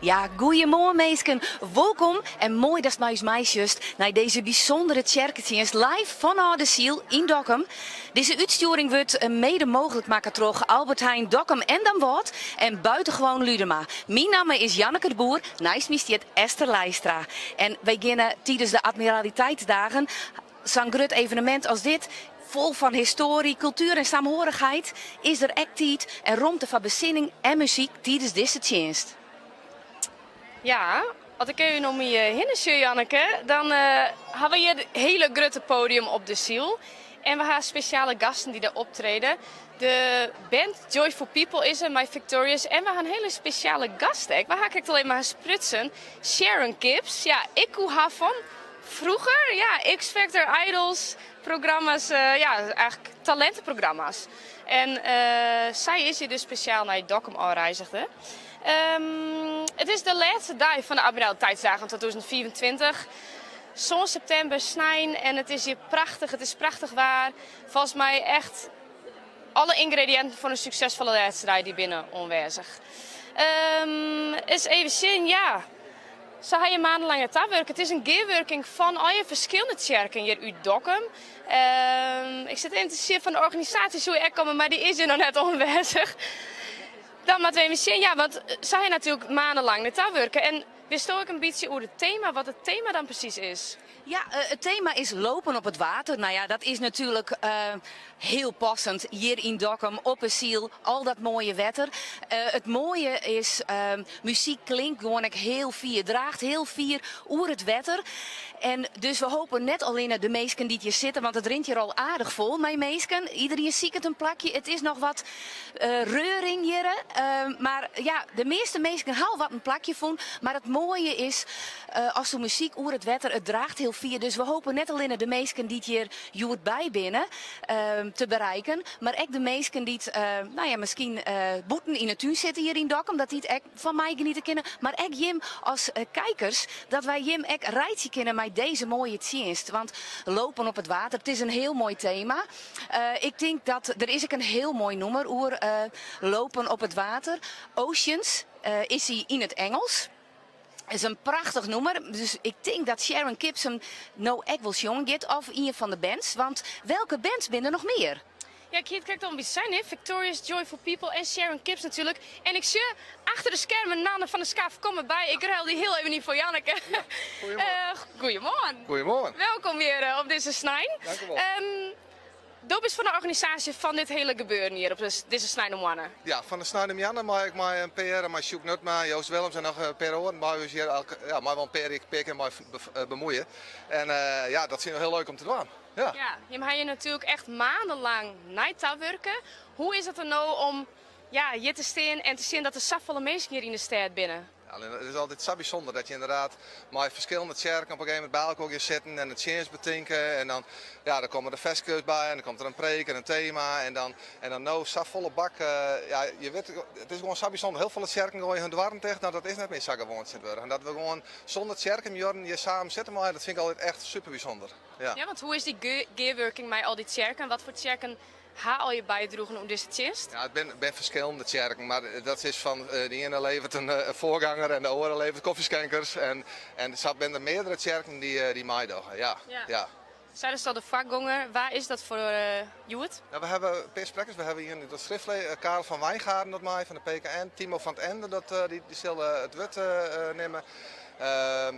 Ja, goeiemoarn minsken. Wolkom en moai datst mei ús meisjochst nei dizze bysûndere tsjerketsjinst live fanôf de Syl yn Dokkum. Dizze útstjoering wurdt mede mooglik makke troch Albert Heijn Dokkum en Damwâld en Buitengewoon Ludema. Myn namme is Janneke de Boer, neist my stiet Esther Leistra. En wy geane tidens de Admiraliteitsdagen, sa'n grut evenemint as dit, fol fan histoarje, kultuer en saamhorigheid, is der ek tiid en romte foar besinning en muzyk tidens dizze tsjinst. Ja, as ik even om my hinne sjoch, Janneke, dan ha we hjir it hiele grutte podium op de Syl. En we ha spesjale gasten dy't dêr optrede. De band Joyful People is der mei Victorious en we ha in hiele spesjale gast ek. We ha krekt al even mei har sprutsen, Sharon Kips. Ja, ik koe har fan froeger, ja, X-Factor, Idols, programma's, ja, eigenlik talinteprogramma's. En sy is hjir dus spesjaal nei Dokkum ôfreizige. It is de lêste dei fan de Admiraliteitsdagen 2025. Sân septimber, snein en it is hjir prachtich. It is prachtich waar. Folgens my echt alle yngrediïnten foar in suksesfolle lêste dei dy binne oanwêzich. Ris even sjen, ja. Se ha hjir maandenlang nei tawurke. It is in gearwurking fan allegear ferskillende tsjerken hjir út Dokkum. Ik sit even te sjen fan de organisaasje soe ek komme, mar dy is hjir noch net oanwêzich. Dan moatte we even sjen, ja, want se ha natuerlik maandenlang nei tawurke. En witsto ek in bytsje oer it tema, wat it tema dan presys is? Ja, it tema is lopen op het water. Nou ja, dat is natuerlik hiel passend hjir yn Dokkum op 'e Syl, al dat moaie wetter. It moaie is, muzyk klinkt gewoan ek hiel fier, draacht hiel fier oer it wetter. En dus we hopen net allinne de minsken dy't hjir sitte, want it rint hjir al aardich fol mei minsken. Iderien siket in plakje, it is noch wat reuring hjir. Mar ja, de measte minsken ha al wat in plakje fûn. Mar it moaie is, Asto muzyk oer it wetter, it draacht hiel fier. Dus we hopen net allinne de minsken dy't hjir hjoed by binne te bereiken, mar ek de minsken dy't nou ja, miskien bûten yn 'e tún sitte hjir yn Dokkum, dat dy it ek fan meigeniete kinne. Mar ek jim as kijkers, dat wy jim ek reitsje kinne mei dizze moaie tsjinst. Want lopen op het water, it is in hiel moai tema. Ik tink dat der is ek in hiel moai nûmer oer lopen op het water. Oceans is hy yn it Ingelsk. Is in prachtich nûmer, dus ik tink dat Sharon Kips him no ek wol sjongen giet of ien fan de bands, want welke bands binne der noch mear? Ja, ik hie it krekt al in bytsje sein, hè? Victorious, Joyful People en Sharon Kips natuerlik. En ik sjoch achter de skermen Nanne van der Schaf komme by. Ik ruil dy hiel even yn foar Janneke. Ja, goeiemoarn. Goeiemoarn. Goeiemoarn. Welkom hjir op dizze snein. Dank u wol. Do bist fan de organisaasje fan dit hiele gebeuren hjir op dizze sneinemoarne. Ja, fan de sneinemoarne mei ik mei in pear, mei Sjoek Nutma, Joost Willems en noch in pear oaren mei ús hjir elke, ja, mei wol in pear, pear kear mei bemoeie. En ja, dat fine we hiel leuk om te dwaan. Ja. Ja, jim ha hjir natuerlik echt maandenlang nei tawurke. Hoe is it dan no om, ja, hjir te stean en te sjen dat der safolle minsken hjir yn de stêd binne? It is altyd sa bysûnder dat je ynderdaad mei ferskillende tsjerken op in gegeven momint by elkoar gean sitten en de tsjinst betinke. En dan, ja, dan komme der ferskes by en dan komt der in preek en in tema. En dan, en dan no safolle bak. Ja, je wit, it is gewoan sa bysûnder. Hiel folle tsjerken goaie hun doarren ticht. No, dat is net mear sa gewoan tsjintwurdich. En dat we gewoan sûnder tsjerkemuorren hjir samen sitte meie, dat fyn ik altyd echt super bysûnder. Ja. Ja, want hoe is dy gearwurking mei al dy tsjerken? Wat foar tsjerken Ha allegear bydroegen oan dizze tsjinst? Ja, it binne ferskillende tsjerken, mar dat is fan de iene levert in foarganger en de oare levert kofjeskenkers. En, en sa binne der meardere tsjerken dy't meidogge, ja. Ja. Seidest al de foargonger, wa is dat foar hjoed? Ja, we hawwe in pear sprekkers. We hawwe ien dat skriftle, Karel van Wijngaarden dat mei fan de PKN, Timo van 't Ende dat dy sil it wurd nimme.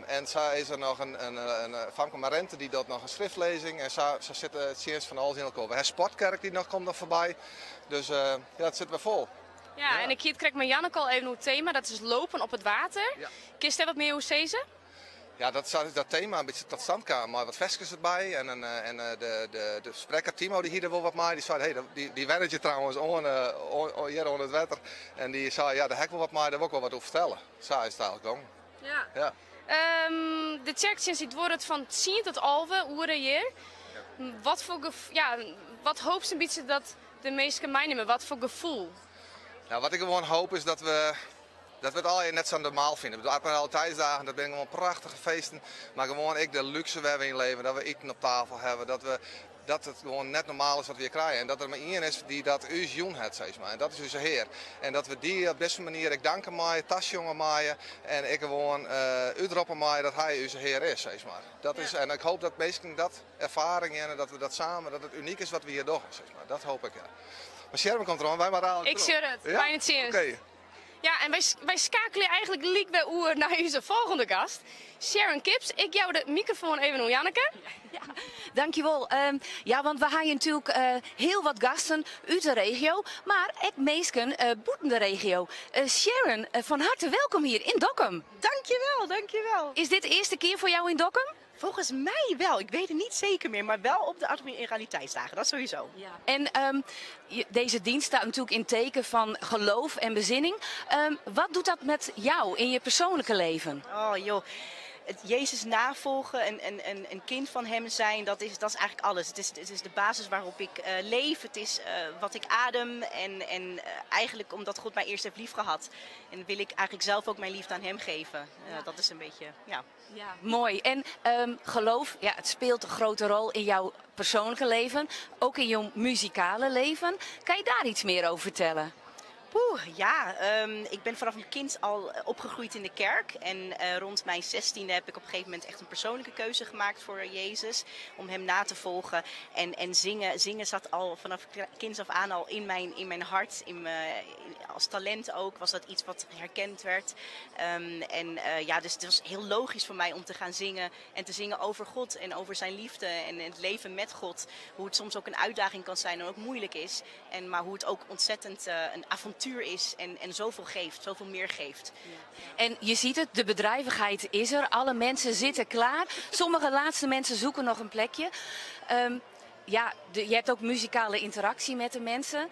En sa is der noch in famke Marente dy docht noch in skriftlêzing en sa sit de tsjinst fan alles yn elkoar. We ha Sportkerk dy noch komt noch foarby. Dus ja, it sit wer fol. Ja, en ik hie it krekt mei Janneke al even oer it tema, dat is lopen op het water. Kinst dêr wat mear oer sizze? Ja, dat sa is dat tema in bytsje tot stand kaam mei wat ferskes derby en en de sprekker Timo dy hie der wol wat mei. Dy sei, hey, dy wennet hjir trouwens oan hjir oan it wetter en dy sei, ja, dêr ha ik wol wat mei, dêr wol ik wol wat oer fertelle. Sa is it eigenlik gongen. Ja. Ja. De tsjerktsjinst dy duorret fan tsien tot 11 oere hjir. Wat foar ja, wat hoopst in bytsje dat de minsken meinimme? Wat foar gefoel? Nou, wat ik gewoan hoop is dat we dat we it allegear net sa normaal fine. De Admiraliteitsdagen, dat binne gewoan prachtige feesten, mar gewoan ek de lúkse wêr't we yn leve, dat we iten op tafel hawwe, dat we. Dat it gewoan net normaal is wat we hjir krije en dat der mar ien is dy't dat ús jûn hat, sis mar. En dat is ús Hear. En dat we dy op dizze manier ek danke meie, tasjonge meie en ek gewoan útroppe meie dat hy ús Hear is, sis mar. Dat is, en ik hoop dat minsken dat erfaren geane, dat we dat samen, dat it unyk is wat we hjir dogge, sis mar. Dat hoop ik, ja. Mar Sharon komt deroan, wy moatte dalik Ik sjoch it. Fijne tsjinst. Oké. Ja, en wy, wy skeakelje eigentlik lyk wer oer nei ús folgjende gast, Sharon Kips. Ik jou de mikrofoan even oan Janneke. Ja, dankjewol. Um, ja, want we ha natuerlik uh, hiel wat gasten út de regio, mar ek minsken uh, bûten de regio. Uh, Sharon, fan herte wolkom hjir yn Dokkum. Dankjewel, dankjewel. Is dit de earste kear foar jou yn Dokkum? Volgens mij wel. Ik weet het niet zeker meer, maar wel op de Admiraliteitsdagen, dat sowieso. Ja. En um, deze dienst staat natuurlijk in teken van geloof en bezinning. Um, wat doet dat met jou in je persoonlijke leven? Oh joh, het Jezus navolgen en, en, en een kind van hem zijn, dat is eigenlijk alles. Het is de basis waarop ik uh, leef, het is uh, wat ik adem en, en uh, eigenlijk omdat God mij eerst heeft liefgehad. En wil ik eigenlijk zelf ook mijn liefde aan hem geven. Ja. Dat is een beetje, ja. Ja, mooi. En um, geloof, ja, het speelt een grote rol in jouw persoonlijke leven, ook in jouw muzikale leven. Kan je daar iets meer over vertellen? Poeh, ja, um, ik ben vanaf mijn kind al opgegroeid in de kerk. En uh, rond mijn zestiende heb ik op een gegeven moment echt een persoonlijke keuze gemaakt voor Jezus. Om hem na te volgen. En, en zingen, zingen zat al vanaf kinds af aan al in mijn hart. In mijn, als talent ook was dat iets wat herkend werd. Um, en uh, ja, dus het was heel logisch voor mij om te gaan zingen. En te zingen over God en over zijn liefde en het leven met God. Hoe het soms ook een uitdaging kan zijn en ook moeilijk is. En, maar hoe het ook ontzettend uh, een avontuur is en, en zoveel geeft, zoveel meer geeft. Ja. En je ziet het, de bedrijvigheid is er. Alle mensen zitten klaar. Sommige laatste mensen zoeken nog een plekje. Um, ja, de, je hebt ook muzikale interactie met de mensen.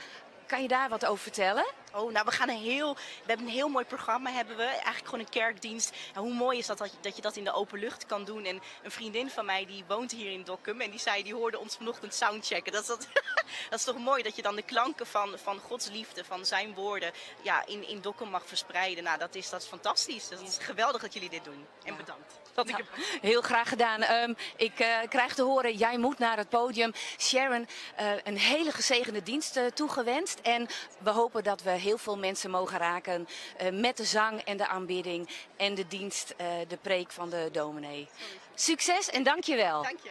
Kan je daar wat over vertellen? Oh, nou, we gaan een heel, we hebben een heel mooi programma, hebben we. Eigenlijk gewoon een kerkdienst. En hoe mooi is dat, dat je, dat je dat in de open lucht kan doen. En een vriendin van mij, die woont hier in Dokkum. En die zei, die hoorde ons vanochtend soundchecken. Dat is, dat, dat is toch mooi, dat je dan de klanken van, van Gods liefde, van zijn woorden, ja, in, in Dokkum mag verspreiden. Nou, dat is, dat is fantastisch. Dat is geweldig dat jullie dit doen. En bedankt. Dat ik nou, heel graag gedaan. Um, ik uh, krijg te horen, jij moet naar het podium. Sharon, uh, een hele gezegende dienst uh, toegewenst. En we hopen dat we heel veel mensen mogen raken met de zang en de aanbidding en de dienst, de preek van de dominee. Succes en dankjewel. Dank je.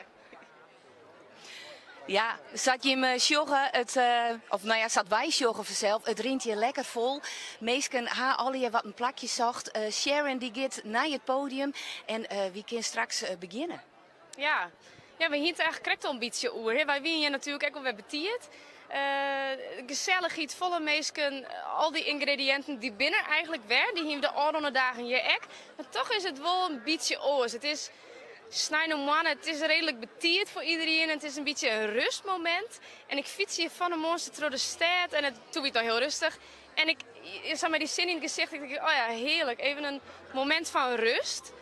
Ja, sa't jim sjogge, it, uh, of no ja, sa't wy sjogge fansels, it rint hjir lekker fol. Minsken ha allegear wat in plakje socht. Uh, Sharon dy giet nei it podium en uh, wy kinne straks begjinne. Ja. Ja, we hiene it eigentlik krekt al in bytsje oer. Hè. Wy wiene hjir natuerlik ek alwer betiid. Uh, gesellichheid, folle minsken, al dy yngrediïnten dy binne eigentlik wer. Dy hiene we de ôfrûne dagen hjir ek. Mar dochs is it wol in bytsje oars. It is sneintemoarn, it is reedlik betiid foar iderien. It is in bytsje in rêstmomint. En ik fyts hjir fan 'e moarn troch de stêd en it, doe wie it al hiel rêstich. En ik, sa mei dy sinne yn it gesicht, ik tink, oh ja, hearlik. Even in momint fan rêst.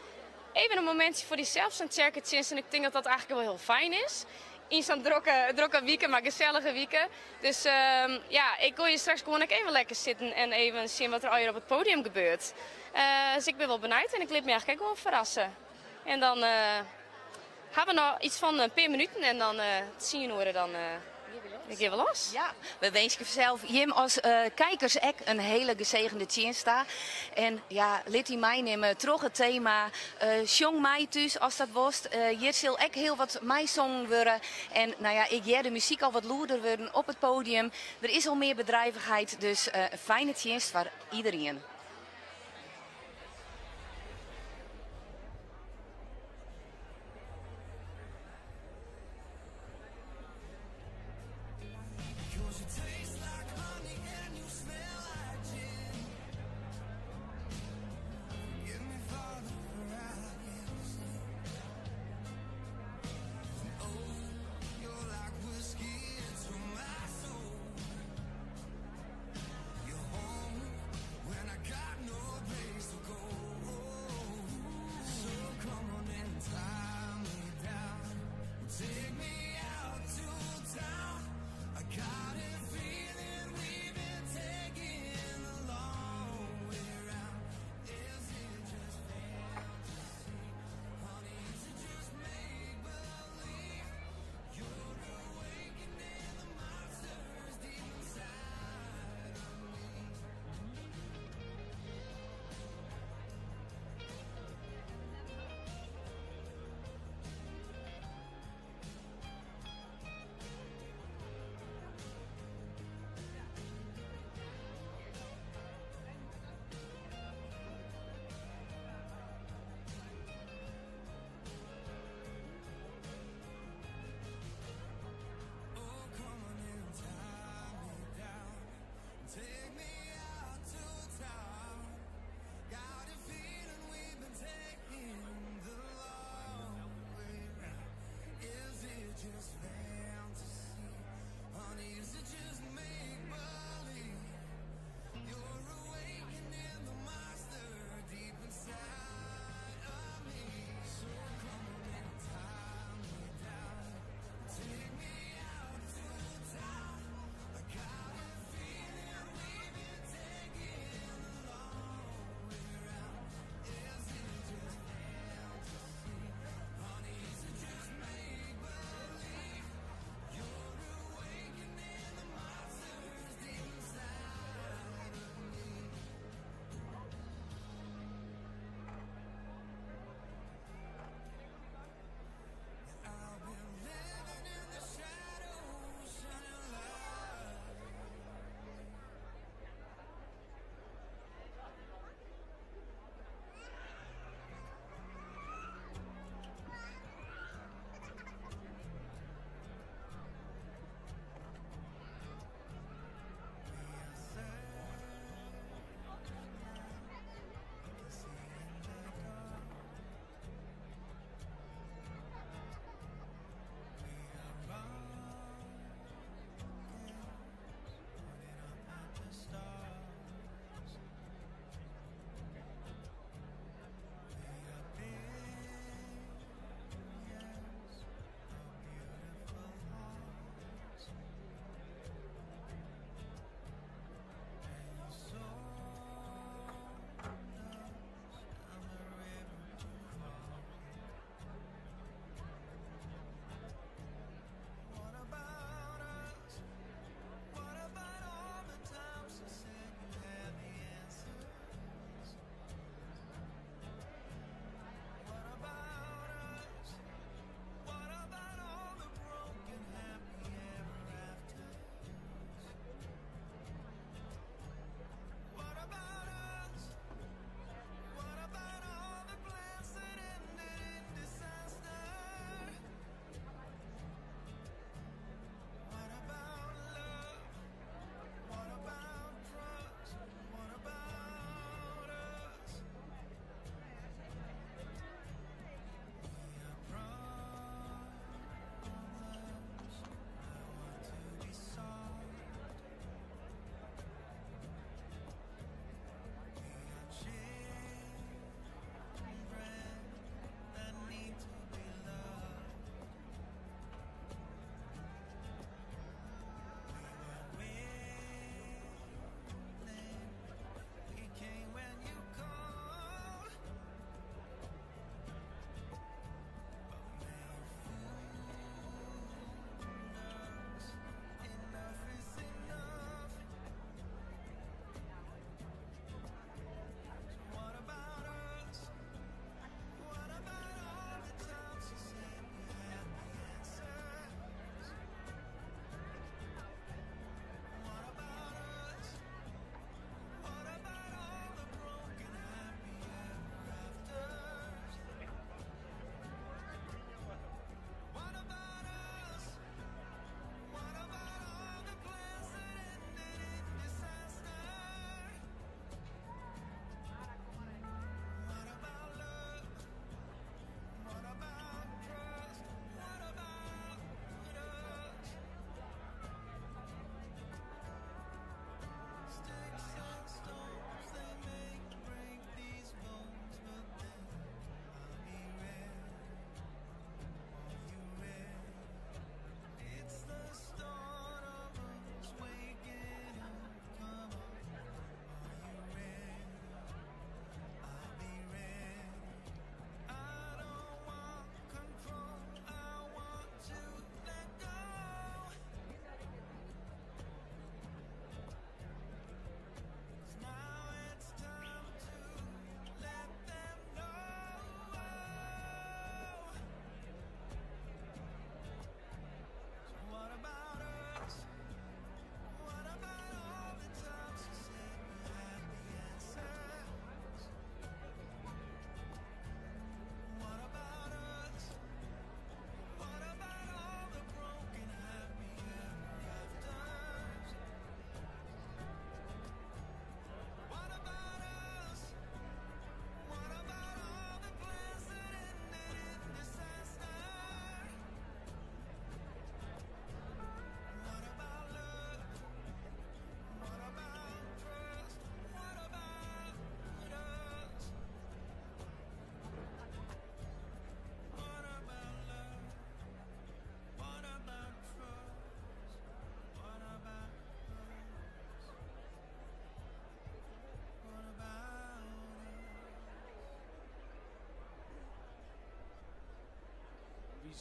Even in momintsje foar dysels, sa'n tsjerketsjinst. En ik tink dat dat eigentlik wol hiel fijn is. Yn sa'n drokke, drokke wike, mar gesellige wike. Dus uh, ja, ik gean hjir straks gewoan ek even lekker sitten en even sjen wat der allegear op it podium gebeurt. Uh, dus ik bin wol benijd en ik lit my eigentlik ek gewoan ferrasse. En dan uh, ha we noch yts fan in pear minuten en dan uh, 10 oere dan uh, gean we los. Ja, we winskje fansels jim as uh, kijkers ek in hiele gesegene tsjinst ta. En ja, lit dy meinimme troch it tema. Uh, sjong mei thús as dat wolst. Uh, hjir sil ek hiel wat meisongen wurde. En no ja, ik hear de muzyk al wat lûder wurden op it podium. Der is al mear bedrivichheid, dus uh, in fijne tsjinst foar iderien.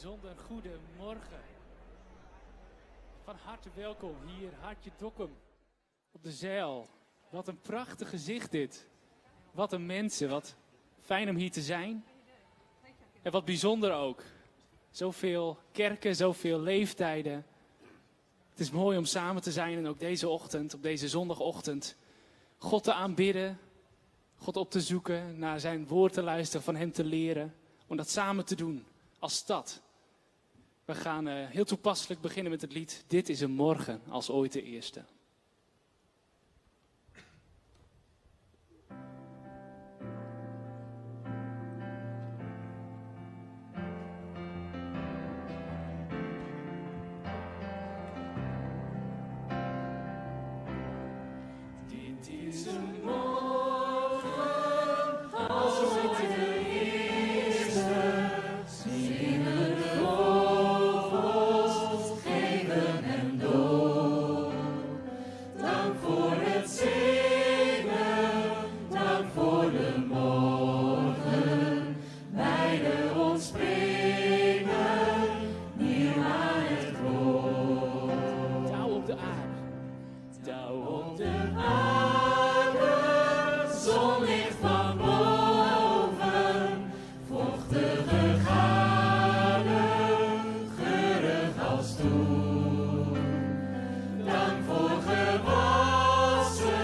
Bijzonder goedemorgen. Van harte welkom hier, Hartje Dokkum, op de Zijl. Wat een prachtig gezicht dit. Wat een mensen, wat fijn om hier te zijn. En wat bijzonder ook. Zoveel kerken, zoveel leeftijden. Het is mooi om samen te zijn en ook deze ochtend, op deze zondagochtend, God te aanbidden, God op te zoeken, naar zijn woord te luisteren, van hem te leren. Om dat samen te doen als stad. We gaan heel toepasselijk beginnen met het lied Dit is een morgen als ooit de eerste. Dit is een morgen als ooit de eerste. Zingen de vogels, geven hem door. Dank voor het zingen, dank voor de morgen. Beide ontspringen, nieuw aan het woord. Dauw op de aarde. Dauw op de aarde, zonlicht van boven, vochtige gade, geurig als toen. Dank voor gewassen,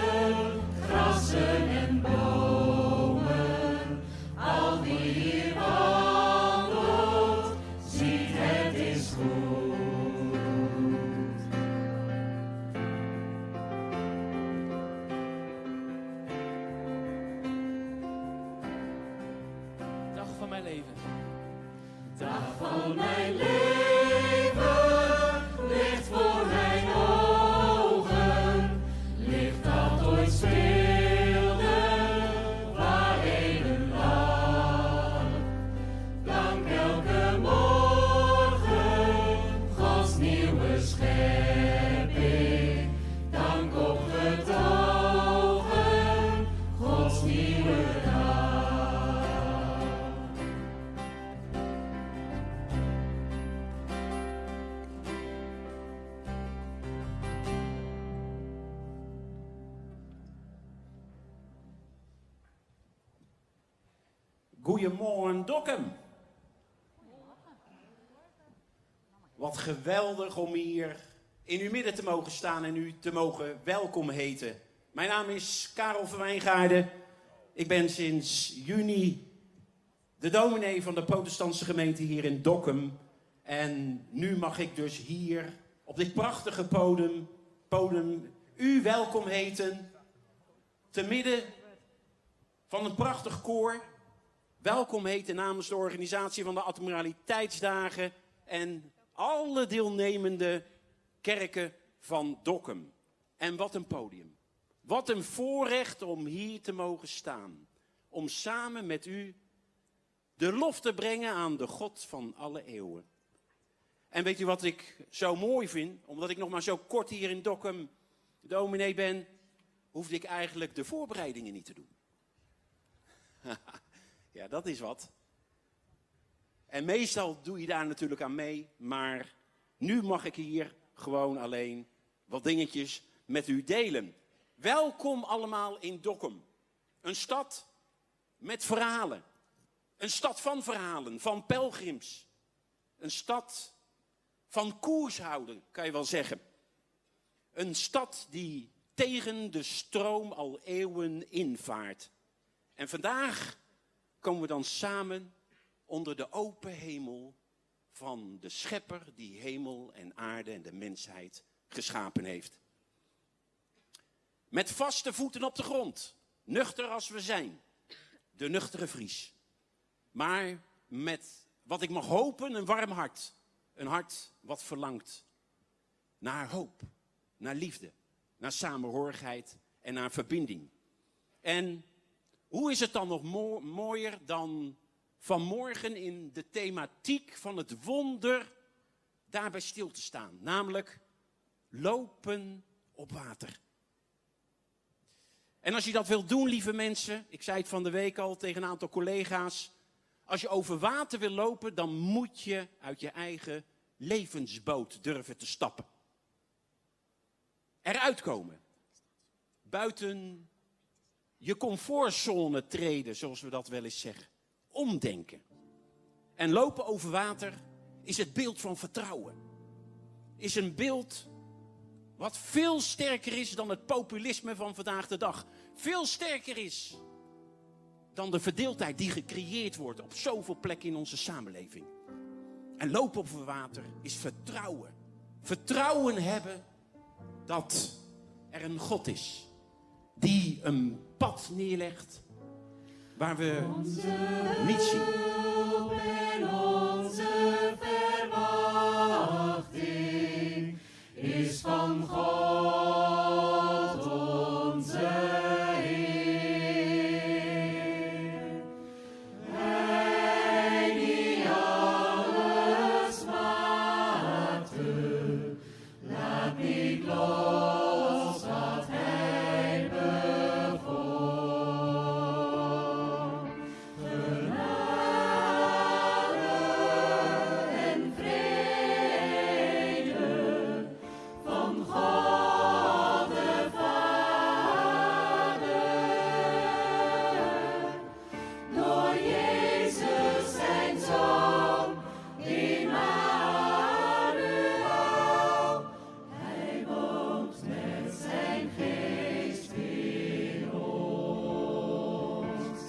grassen en bomen, al wie hier wandelt, ziet het is goed. Dag van mijn leven. Dag van mijn leven, licht voor mijn ogen, licht dat ooit speelde, waar eeuwen lag. Dank elke morgen, Gods nieuwe schepping, dank opgetogen, Gods nieuwe dag. Goedemorgen Dokkum. Wat geweldig om hier in uw midden te mogen staan en u te mogen welkom heten. Mijn naam is Karel van Wijngaarden. Ik ben sinds juni de dominee van de protestantse gemeente hier in Dokkum. En nu mag ik dus hier op dit prachtige podium u welkom heten. Te midden van een prachtig koor. Welkom heten namens de organisatie van de Admiraliteitsdagen en alle deelnemende kerken van Dokkum. En wat een podium. Wat een voorrecht om hier te mogen staan. Om samen met u de lof te brengen aan de God van alle eeuwen. En weet u wat ik zo mooi vind? Omdat ik nog maar zo kort hier in Dokkum dominee ben, hoefde ik eigenlijk de voorbereidingen niet te doen. Ja, dat is wat. En meestal doe je daar natuurlijk aan mee, maar nu mag ik hier gewoon alleen wat dingetjes met u delen. Welkom allemaal in Dokkum. Een stad met verhalen. Een stad van verhalen, van pelgrims. Een stad van koers houden, kan je wel zeggen. Een stad die tegen de stroom al eeuwen invaart. En vandaag komen we dan samen onder de open hemel van de schepper die hemel en aarde en de mensheid geschapen heeft. Met vaste voeten op de grond, nuchter als we zijn, de nuchtere Fries. Maar met wat ik mag hopen, een warm hart. Een hart wat verlangt naar hoop, naar liefde, naar samenhorigheid en naar verbinding. En hoe is het dan nog mooier dan vanmorgen in de thematiek van het wonder daarbij stil te staan? Namelijk lopen op water. En als je dat wilt doen, lieve mensen, ik zei het van de week al tegen een aantal collega's, Als je over water wil lopen, dan moet je uit je eigen levensboot durven te stappen. Eruit komen. Buiten je comfortzone treden, zoals we dat wel eens zeggen. Omdenken. En lopen over water is het beeld van vertrouwen. Is een beeld wat veel sterker is dan het populisme van vandaag de dag. Veel sterker is dan de verdeeldheid die gecreëerd wordt op zoveel plekken in onze samenleving. En lopen over water is vertrouwen. Vertrouwen hebben dat er een God is die een pad neerlegt waar we niet zien. En onze verwachting is van God onze Heer. Hij die alles maakte, laat niet los wat hij begon. Genade en vrede van God de Vader, door Jezus zijn Zoon, Immanuel. Hij woont met zijn geest in ons.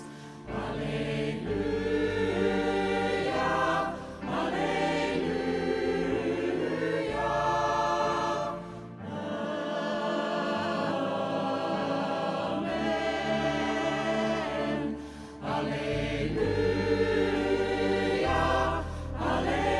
Halleluja, halleluja. Amen. Halleluja, halleluja.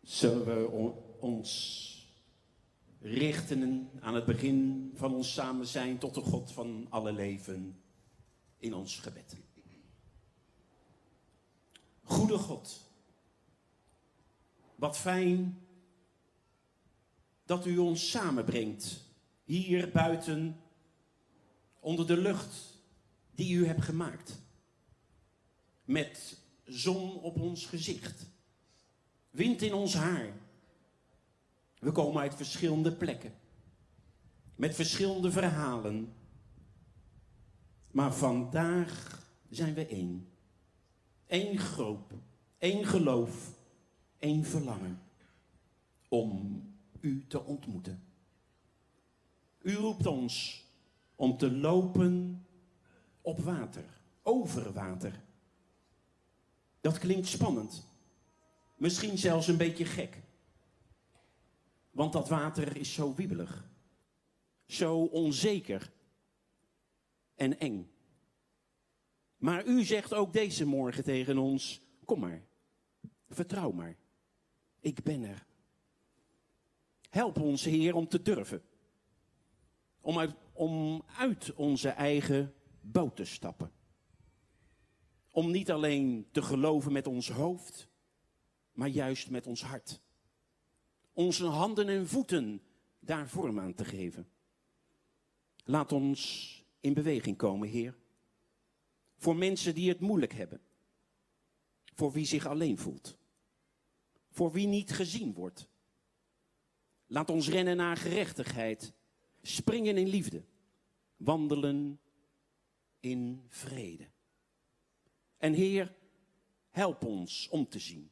Zullen we ons richten aan het begin van ons samen zijn tot de God van alle leven in ons gebed. Goede God, wat fijn dat u ons samenbrengt hier buiten onder de lucht die u hebt gemaakt. Met zon op ons gezicht, wind in ons haar. We komen uit verschillende plekken, met verschillende verhalen. Maar vandaag zijn we één. Eén groep, één geloof, één verlangen om u te ontmoeten. U roept ons om te lopen op water, over water. Dat klinkt spannend. Misschien zelfs een beetje gek. Want dat water is zo wiebelig, zo onzeker en eng. Maar u zegt ook deze morgen tegen ons, kom maar, vertrouw maar, ik ben er. Help ons, Heer, om te durven. Om uit onze eigen boot te stappen. Om niet alleen te geloven met ons hoofd, maar juist met ons hart. Onze handen en voeten daar vorm aan te geven. Laat ons in beweging komen, Heer. Voor mensen die het moeilijk hebben. Voor wie zich alleen voelt. Voor wie niet gezien wordt. Laat ons rennen naar gerechtigheid. Springen in liefde. Wandelen in vrede. En Heer, help ons om te zien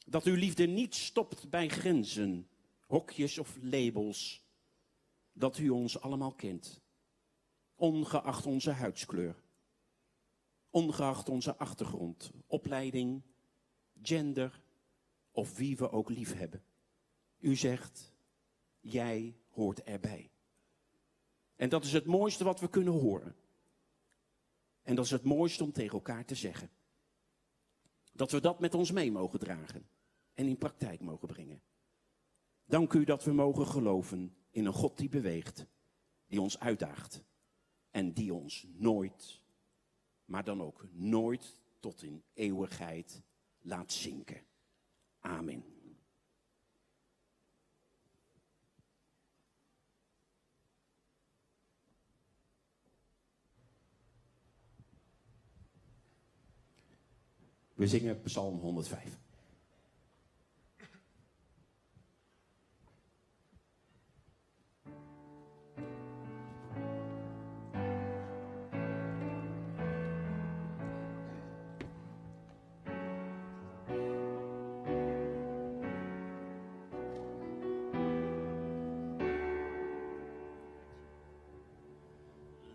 dat uw liefde niet stopt bij grenzen, hokjes of labels. Dat u ons allemaal kent, ongeacht onze huidskleur, ongeacht onze achtergrond, opleiding, gender of wie we ook lief hebben. U zegt, jij hoort erbij. En dat is het mooiste wat we kunnen horen. En dat is het mooiste om tegen elkaar te zeggen. Dat we dat met ons mee mogen dragen en in praktijk mogen brengen. Dank u dat we mogen geloven in een God die beweegt, die ons uitdaagt en die ons nooit, maar dan ook nooit tot in eeuwigheid laat zinken. Amen. We zingen Psalm 105.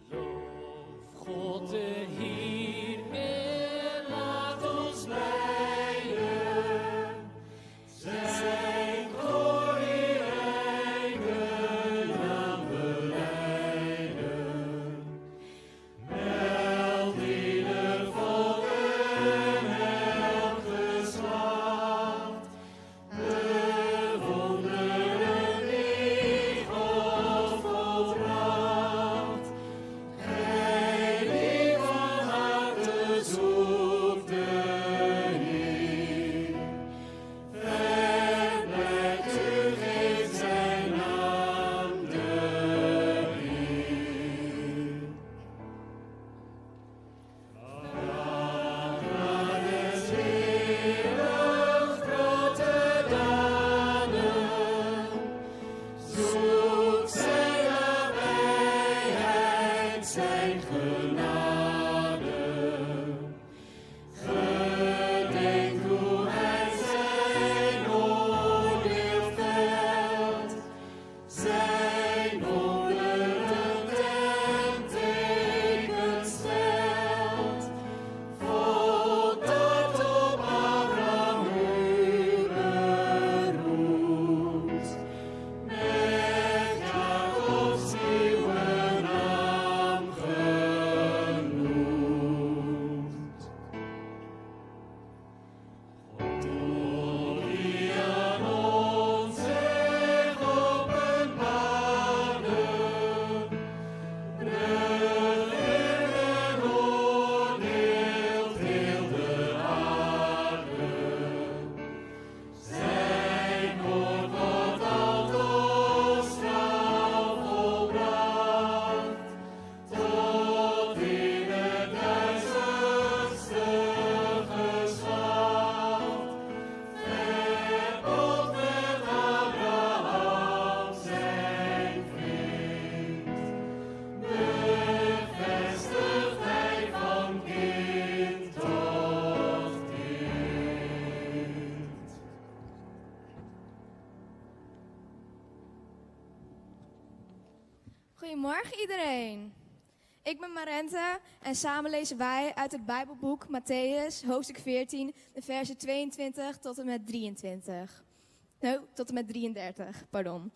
Loof God de Heer en laat ons lijden. Zijn glorierijke naam belijden. Meld in de volken elk geslacht. De wonderen die God volbracht. Gij die van harte zoekt de Heer. Verblijd u geeft zijn naam de eer. Vader des Heeren grote daden, zoek zijn nabijheid, zijn genade. Gedenk hoe hij zijn oordeel velt, zijn wonderen ten teken stelt. Volk dat op Abraham u beroemt, met Jacobs nieuwe naam genoemd. God die aan ons zich openbaarde, regeert en oordeelt heel de aarde. Zijn woord wordt altoos trouw volbracht, tot in het duizendste geslacht. Verbond met Abraham zijn vriend, bevestigt hij van kind tot kind. Goedemorgen iedereen. Ik ben Marente en samen lezen wij uit het Bijbelboek Mattheüs, hoofdstuk 14, de versen 22 tot en met 23. Nee, tot en met 33, pardon.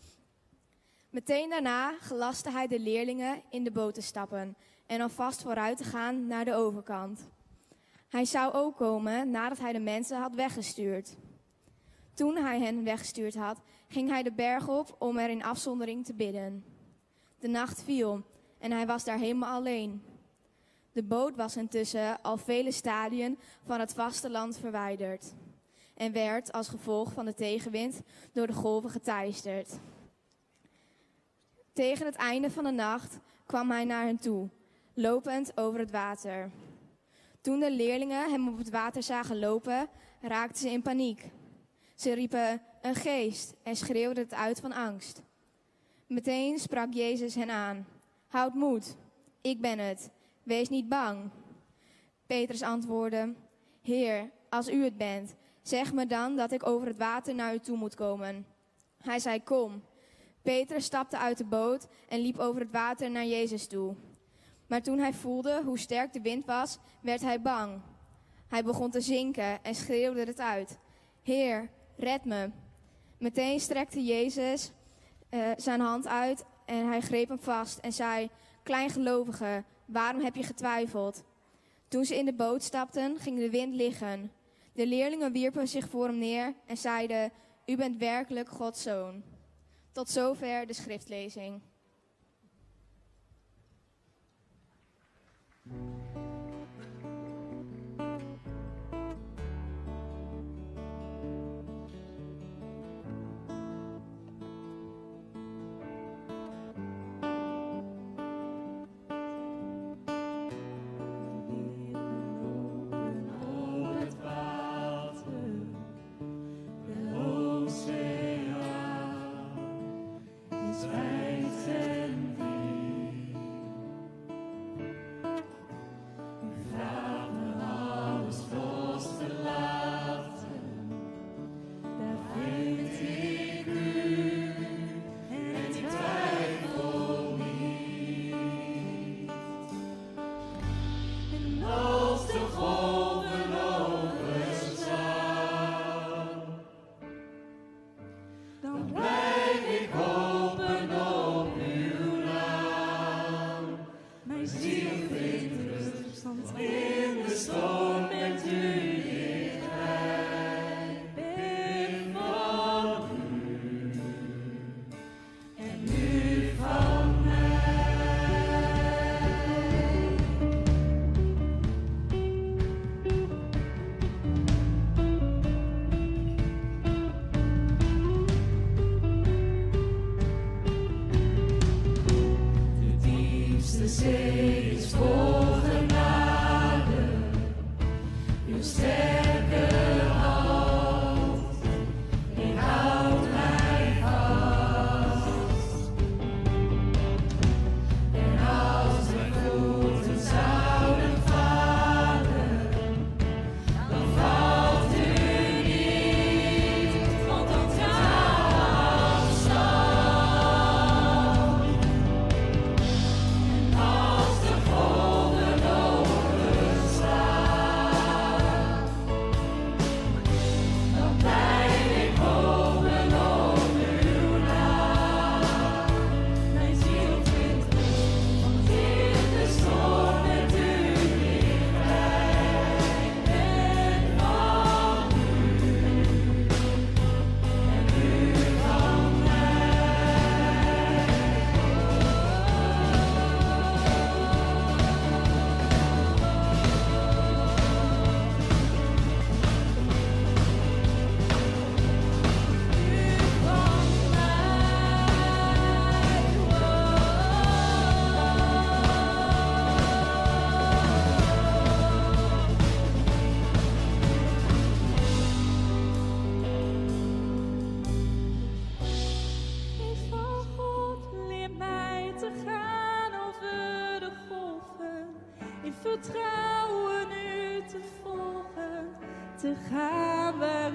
Meteen daarna gelastte hij de leerlingen in de boot te stappen en alvast vooruit te gaan naar de overkant. Hij zou ook komen nadat hij de mensen had weggestuurd. Toen hij hen weggestuurd had, ging hij de berg op om er in afzondering te bidden. De nacht viel en hij was daar helemaal alleen. De boot was intussen al vele stadien van het vasteland verwijderd en werd als gevolg van de tegenwind door de golven geteisterd. Tegen het einde van de nacht kwam hij naar hen toe, lopend over het water. Toen de leerlingen hem op het water zagen lopen, raakten ze in paniek. Ze riepen een geest en schreeuwden het uit van angst. Meteen sprak Jezus hen aan. Houd moed, ik ben het. Wees niet bang. Petrus antwoordde: Heer, als u het bent, zeg me dan dat ik over het water naar u toe moet komen. Hij zei: Kom. Petrus stapte uit de boot en liep over het water naar Jezus toe. Maar toen hij voelde hoe sterk de wind was, werd hij bang. Hij begon te zinken en schreeuwde het uit: Heer, red me. Meteen strekte Jezus zijn hand uit en hij greep hem vast en zei: Kleingelovige, waarom heb je getwijfeld? Toen ze in de boot stapten, ging de wind liggen. De leerlingen wierpen zich voor hem neer en zeiden: U bent werkelijk Gods zoon. Tot zover de schriftlezing. Vertrouwen u te volgen, te gaan waar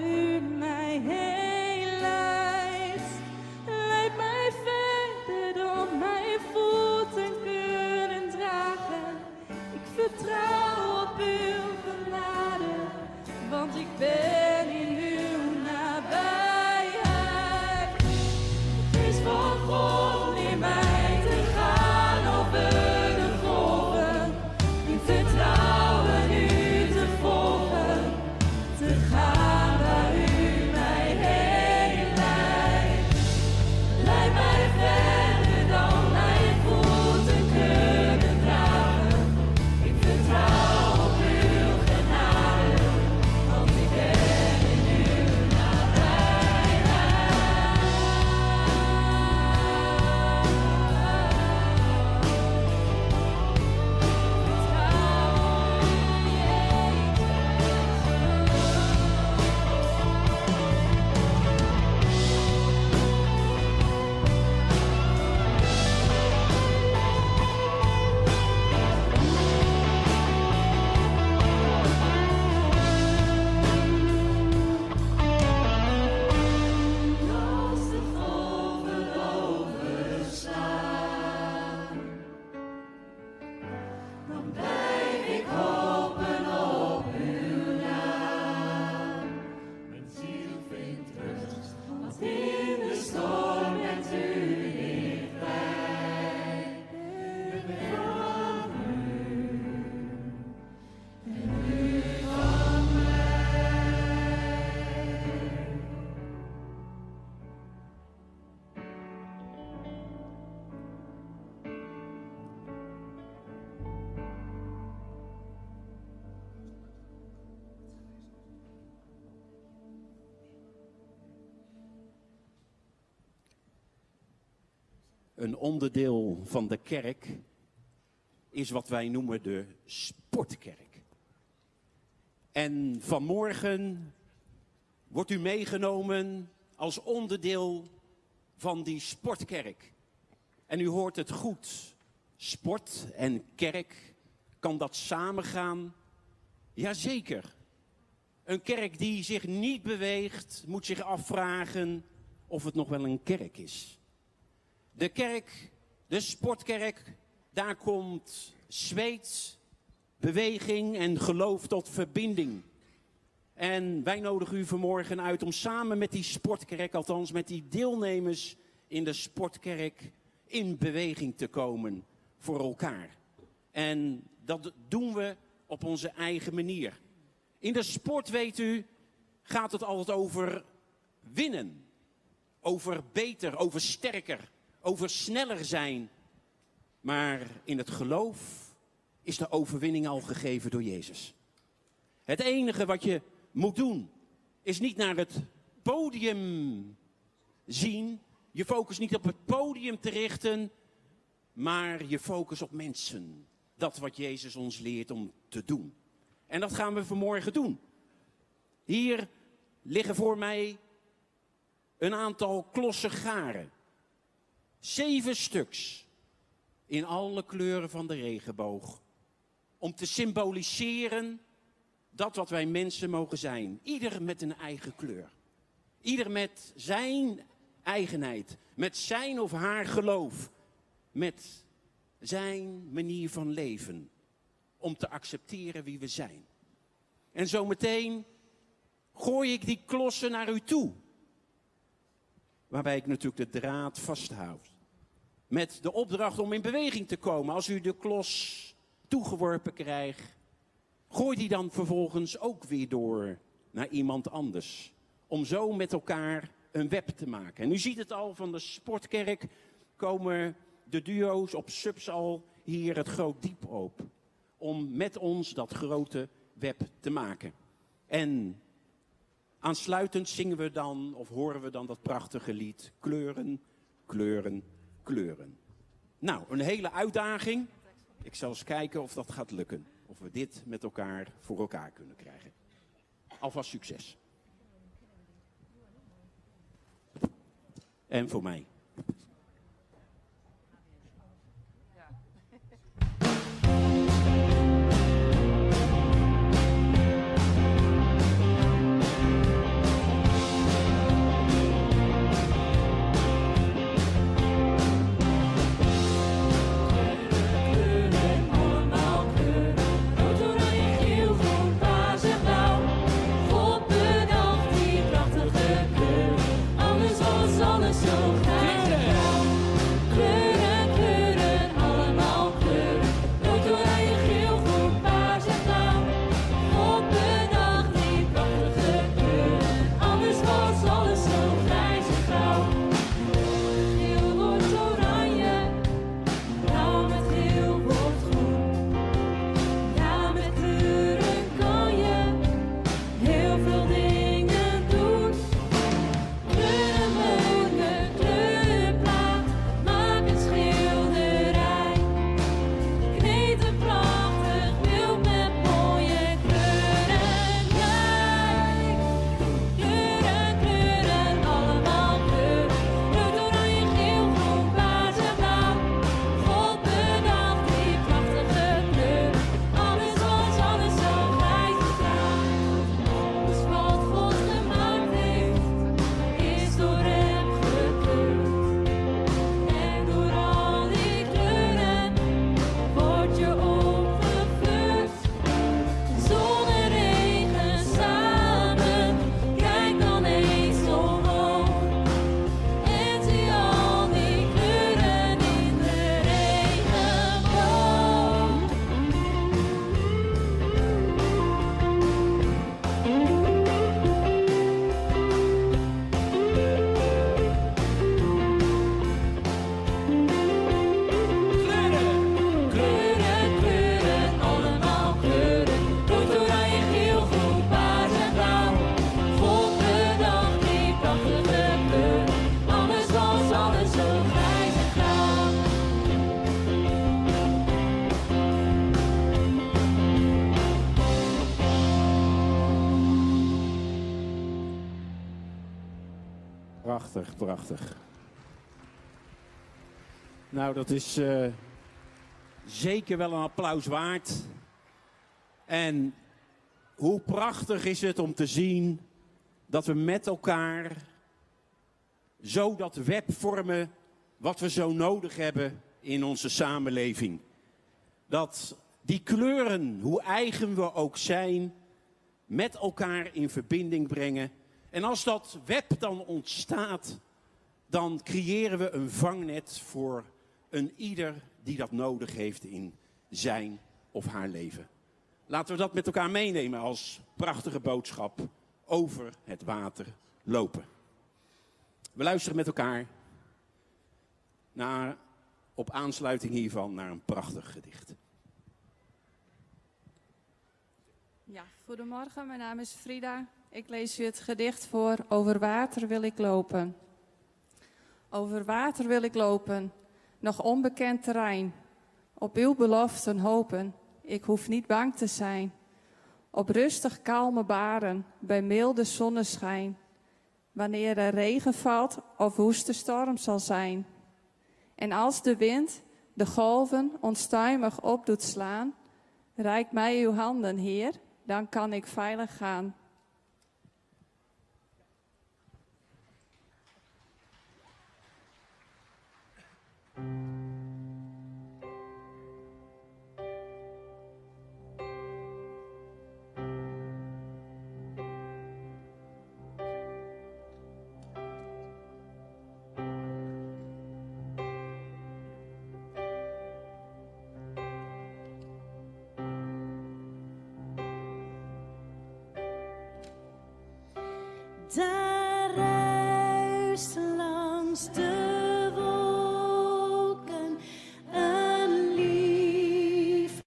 Een onderdeel van de kerk is wat wij noemen de sportkerk. En vanmorgen wordt u meegenomen als onderdeel van die sportkerk. En u hoort het goed. Sport en kerk, kan dat samengaan? Jazeker. Een kerk die zich niet beweegt, moet zich afvragen of het nog wel een kerk is. De kerk, de sportkerk, daar komt zweet, beweging en geloof tot verbinding. En wij nodigen u vanmorgen uit om samen met die sportkerk, althans met die deelnemers in de sportkerk, in beweging te komen voor elkaar. En dat doen we op onze eigen manier. In de sport, weet u, gaat het altijd over winnen. Over beter, over sterker, over sneller zijn. Maar in het geloof is de overwinning al gegeven door Jezus. Het enige wat je moet doen, is niet naar het podium zien. Je focus niet op het podium te richten, maar je focus op mensen. Dat wat Jezus ons leert om te doen. En dat gaan we vanmorgen doen. Hier liggen voor mij een aantal klossen garen. 7 stuks. In alle kleuren van de regenboog. Om te symboliseren dat wat wij mensen mogen zijn. Ieder met een eigen kleur. Ieder met zijn eigenheid. Met zijn of haar geloof. Met zijn manier van leven. Om te accepteren wie we zijn. En zometeen gooi ik die klossen naar u toe. Waarbij ik natuurlijk de draad vasthoud. Met de opdracht om in beweging te komen. Als u de klos toegeworpen krijgt, gooi die dan vervolgens ook weer door naar iemand anders. Om zo met elkaar een web te maken. En u ziet het al, van de sportkerk komen de duo's op subs al hier het groot diep op. Om met ons dat grote web te maken. En aansluitend zingen we dan, of horen we dan dat prachtige lied. Kleuren, kleuren, kleuren. Een hele uitdaging. Ik zal eens kijken of dat gaat lukken. Of we dit met elkaar voor elkaar kunnen krijgen. Alvast succes. En voor mij. Alles zo grijs. Prachtich, prachtich. Nou, dat is uh, zeker wel een applaus waard. En hoe prachtig is het om te zien dat we met elkaar zo dat web vormen wat we zo nodig hebben in onze samenleving. Dat die kleuren, hoe eigen we ook zijn, met elkaar in verbinding brengen. En als dat web dan ontstaat, dan creëren we een vangnet voor een ieder die dat nodig heeft in zijn of haar leven. Laten we dat met elkaar meenemen als prachtige boodschap over het water lopen. We luisteren met elkaar naar, op aansluiting hiervan naar een prachtig gedicht. Ja, goedemorgen, mijn naam is Frida. Ik lees u het gedicht voor Over water wil ik lopen. Over water wil ik lopen, nog onbekend terrein. Op uw beloften hopen, ik hoef niet bang te zijn. Op rustig kalme baren, bij milde zonneschijn. Wanneer er regen valt of woeste storm zal zijn. En als de wind de golven onstuimig op doet slaan, reik mij uw handen, Heer, dan kan ik veilig gaan. Daar ruist langs de wolken een lieve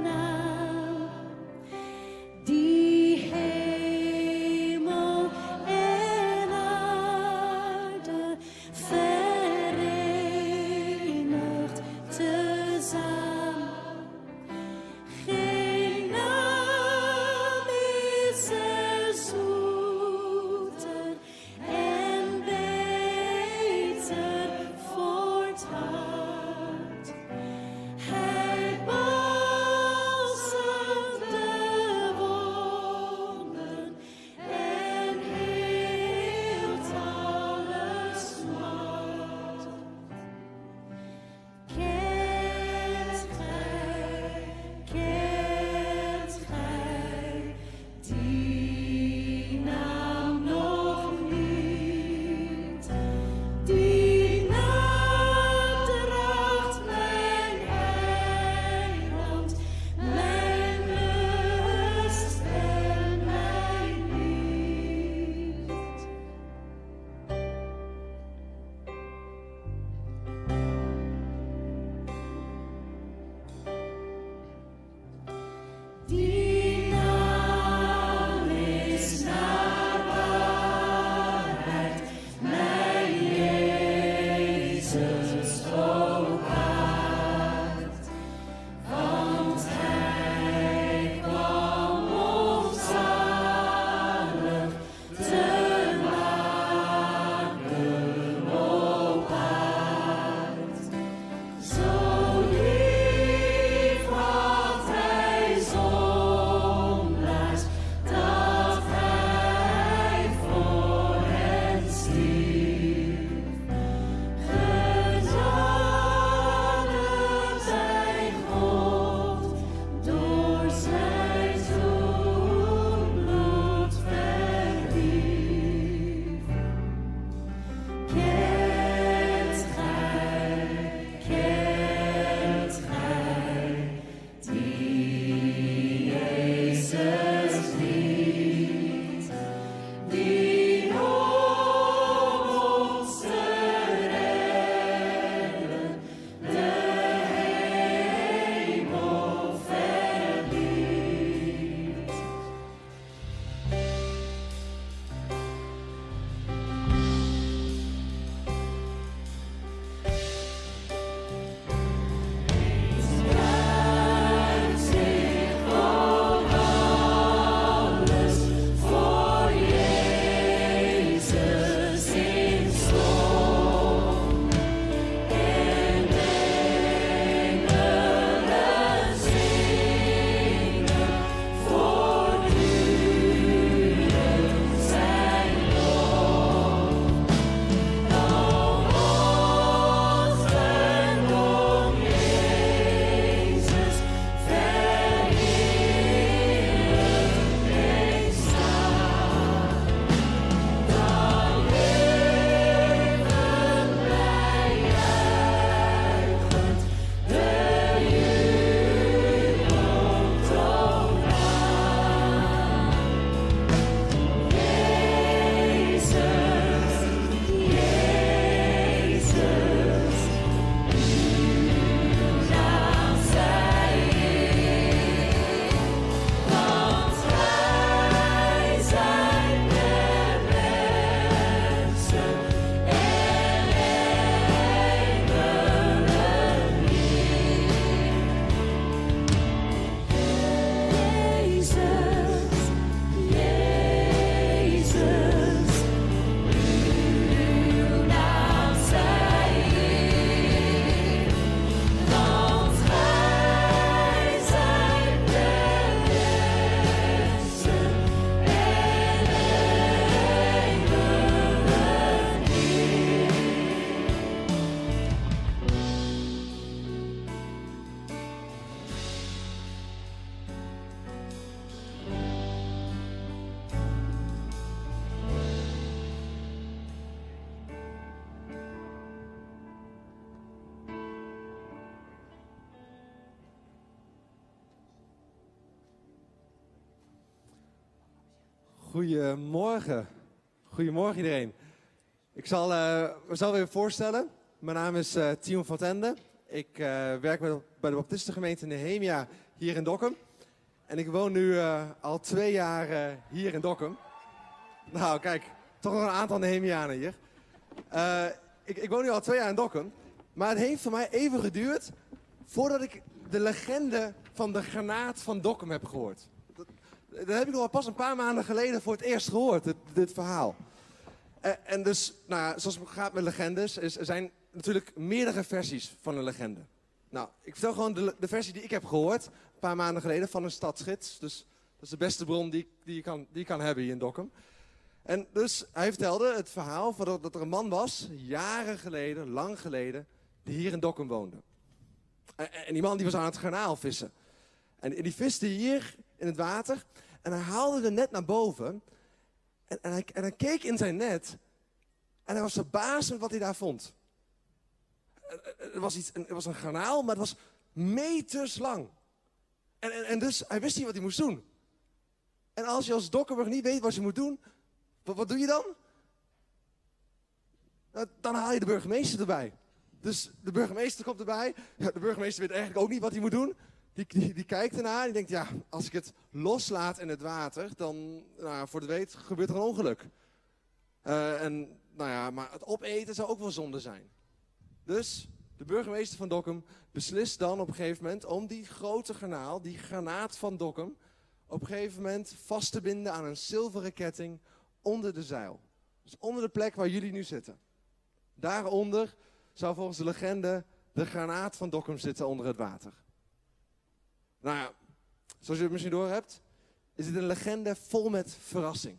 naam, die hemel en aarde verenigt tezamen. Geen naam is er zoeter. Goedemorgen. Goedemorgen iedereen. Ik zal uh, mezelf even voorstellen. Mijn naam is uh, Timon van Tende. Ik uh, werk bij de, bij de Baptistengemeente Nehemia hier in Dokkum. En ik woon nu al twee jaar hier in Dokkum. Nou, kijk, toch nog een aantal Nehemianen hier. Ik, ik woon nu al twee jaar in Dokkum. Maar het heeft voor mij even geduurd voordat ik de legende van de granaat van Dokkum heb gehoord. Dat, dat heb ik nog pas een paar maanden geleden voor het eerst gehoord, dit, dit verhaal. En dus, nou, zoals het gaat met legendes, is, er zijn natuurlijk meerdere versies van een legende. Nou, ik vertel gewoon de, de versie die ik heb gehoord, een paar maanden geleden, van een stadsgids. Dus dat is de beste bron die, die, je, kan, die je kan hebben hier in Dokkum. En dus hij vertelde het verhaal van dat, dat er een man was, jaren geleden, lang geleden, die hier in Dokkum woonde. En, en die man die was aan het garnaal vissen. En die viste hier in het water en hij haalde de net naar boven. En, en, hij, en hij keek in zijn net en hij was verbaasd met wat hij daar vond. Het was, iets, het was een garnaal, maar het was meters lang. En, en, en dus hij wist niet wat hij moest doen. En als je als Dokkumer niet weet wat je moet doen, wat, wat doe je dan? Nou, dan haal je de burgemeester erbij. Dus de burgemeester komt erbij. Ja, de burgemeester weet eigenlijk ook niet wat hij moet doen. Die, die, die kijkt ernaar en die denkt, ja, als ik het loslaat in het water, dan, nou, voor de weet, gebeurt er een ongeluk. Uh, en, nou ja, maar het opeten zou ook wel zonde zijn. Dus de burgemeester van Dokkum beslist dan op een gegeven moment om die grote garnaal, die granaat van Dokkum, op een gegeven moment vast te binden aan een zilveren ketting onder de zeil. Dus onder de plek waar jullie nu zitten. Daaronder zou volgens de legende de granaat van Dokkum zitten onder het water. Nou ja, zoals je het misschien doorhebt, is dit een legende vol met verrassing.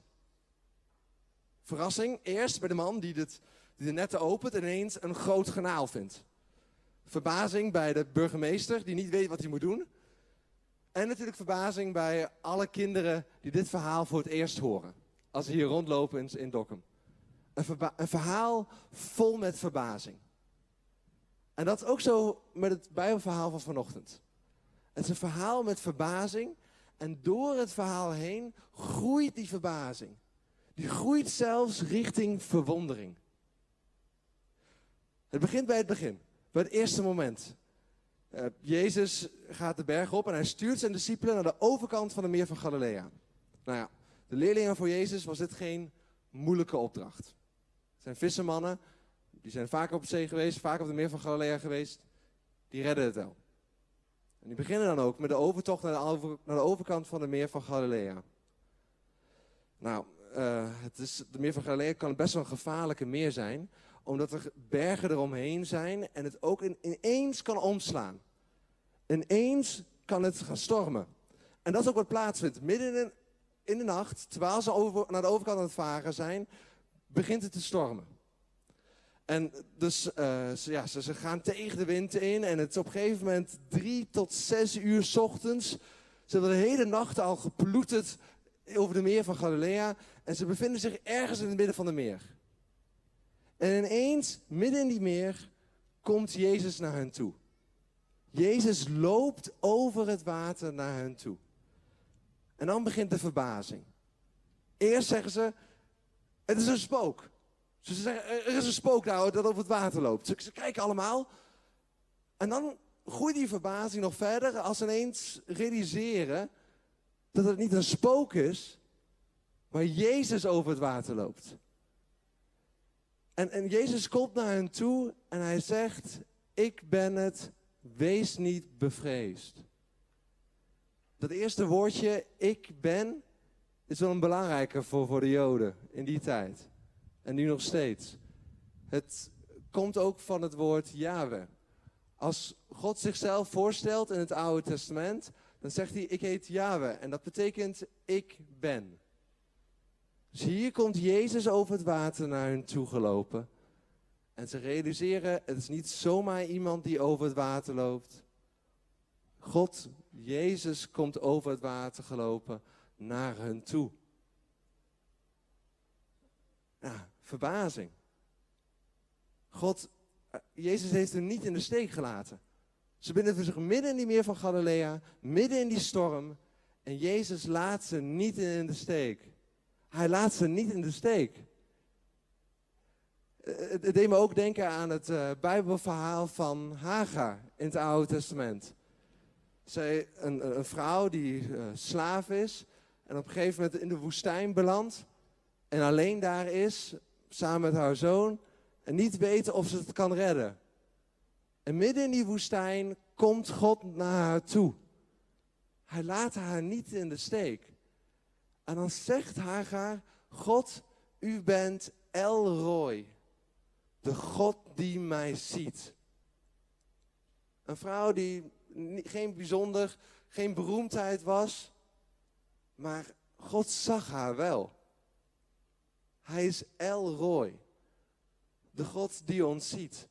Verrassing eerst bij de man die, dit, die de netten opent en ineens een groot garnaal vindt. Verbazing bij de burgemeester die niet weet wat hij moet doen. En natuurlijk verbazing bij alle kinderen die dit verhaal voor het eerst horen. Als ze hier rondlopen in, in Dokkum. Een, een verhaal vol met verbazing. En dat is ook zo met het Bijbelverhaal van vanochtend. Het is een verhaal met verbazing. En door het verhaal heen groeit die verbazing. Die groeit zelfs richting verwondering. Het begint bij het begin, bij het eerste moment. Uh, Jezus gaat de berg op en hij stuurt zijn discipelen naar de overkant van de meer van Galilea. Nou ja, de leerlingen voor Jezus was dit geen moeilijke opdracht. Het zijn vissermannen, die zijn vaak op zee geweest, vaak op de meer van Galilea geweest. Die redden het wel. En die beginnen dan ook met de overtocht naar de, over, naar de overkant van de meer van Galilea. Nou, uh, het is, de meer van Galilea kan best wel een gevaarlijke meer zijn, omdat er bergen eromheen zijn en het ook in, ineens kan omslaan. Ineens kan het gaan stormen. En dat is ook wat plaatsvindt. Midden in, in de nacht, terwijl ze over, naar de overkant aan het varen zijn, begint het te stormen. En dus uh, ze, ja, ze, ze gaan tegen de wind in en het is op een gegeven moment drie tot zes uur 's ochtends. Ze hebben de hele nacht al geploeterd over de meer van Galilea en ze bevinden zich ergens in het midden van de meer. En ineens, midden in die meer, komt Jezus naar hen toe. Jezus loopt over het water naar hen toe. En dan begint de verbazing. Eerst zeggen ze, het is een spook. Ze zeggen, er is een spook daar dat over het water loopt. Ze, ze kijken allemaal. En dan groeit die verbazing nog verder als ze ineens realiseren dat het niet een spook is, maar Jezus over het water loopt. En, en Jezus komt naar hen toe en hij zegt, ik ben het, wees niet bevreesd. Dat eerste woordje, ik ben, is wel een belangrijke voor, voor de Joden in die tijd. En nu nog steeds. Het komt ook van het woord Yahweh. Als God zichzelf voorstelt in het Oude Testament, dan zegt hij, ik heet Yahweh. En dat betekent, ik ben. Dus hier komt Jezus over het water naar hun toe gelopen. En ze realiseren, het is niet zomaar iemand die over het water loopt. God, Jezus komt over het water gelopen naar hun toe. Ja, verbazing. God, Jezus heeft hen niet in de steek gelaten. Ze bevinden zich midden in die meer van Galilea, midden in die storm. En Jezus laat ze niet in de steek. Hij laat ze niet in de steek. Het deed me ook denken aan het Bijbelverhaal van Hagar in het Oude Testament. Zij, een vrouw die slaaf is en op een gegeven moment in de woestijn belandt en alleen daar is, samen met haar zoon, en niet weet of ze het kan redden. En midden in die woestijn komt God naar haar toe. Hij laat haar niet in de steek. En dan zegt Hagar, God, u bent El Roi, de God die mij ziet. Een vrouw die geen bijzonder, geen beroemdheid was, maar God zag haar wel. Hij is El Roi, de God die ons ziet.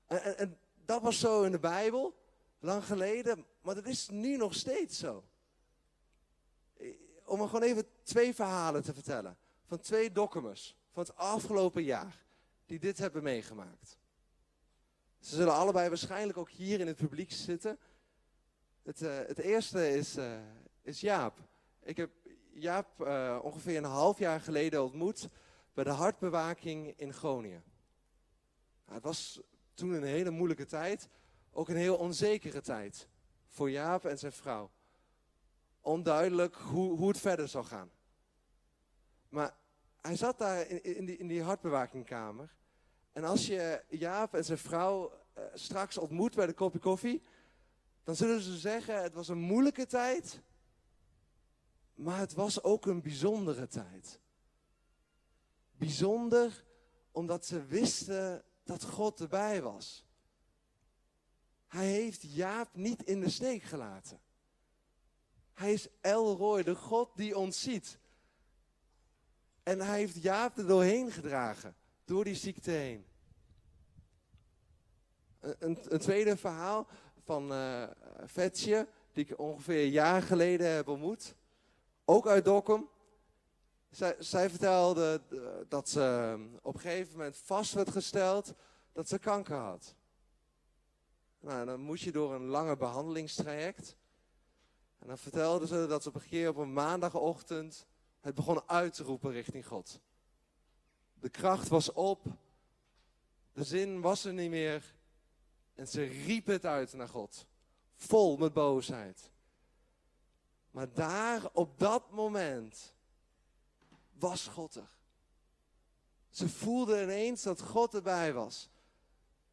En dat was zo in de Bijbel, lang geleden, maar dat is nu nog steeds zo. Om er gewoon even 2 verhalen te vertellen. Van 2 Dokkumers van het afgelopen jaar die dit hebben meegemaakt. Ze zullen allebei waarschijnlijk ook hier in het publiek zitten. Het eerste is Jaap. Ik heb Jaap ongeveer een half jaar geleden ontmoet bij de hartbewaking in Groningen. Het was toen een hele moeilijke tijd, ook een heel onzekere tijd voor Jaap en zijn vrouw. Onduidelijk hoe het verder zou gaan. Maar hij zat daar in die hartbewakingkamer. En als je Jaap en zijn vrouw straks ontmoet bij de kopje koffie, dan zullen ze zeggen, het was een moeilijke tijd, maar het was ook een bijzondere tijd. Bijzonder omdat ze wisten dat God erbij was. Hij heeft Jaap niet in de steek gelaten. Hij is El Roi, de God die ons ziet. En hij heeft Jaap er doorheen gedragen, door die ziekte heen. Een tweede verhaal van Vetje, die ik ongeveer een jaar geleden heb ontmoet. Ook uit Dokkum. Zij vertelde dat ze op een gegeven moment vast werd gesteld dat ze kanker had. Dan moet je door een lange behandelingstraject. En dan vertelde ze dat ze op een keer op een maandagochtend het begon uit te roepen richting God. De kracht was op, de zin was er niet meer en ze riep het uit naar God. Vol met boosheid. Maar daar op dat moment was God er. Ze voelde ineens dat God erbij was.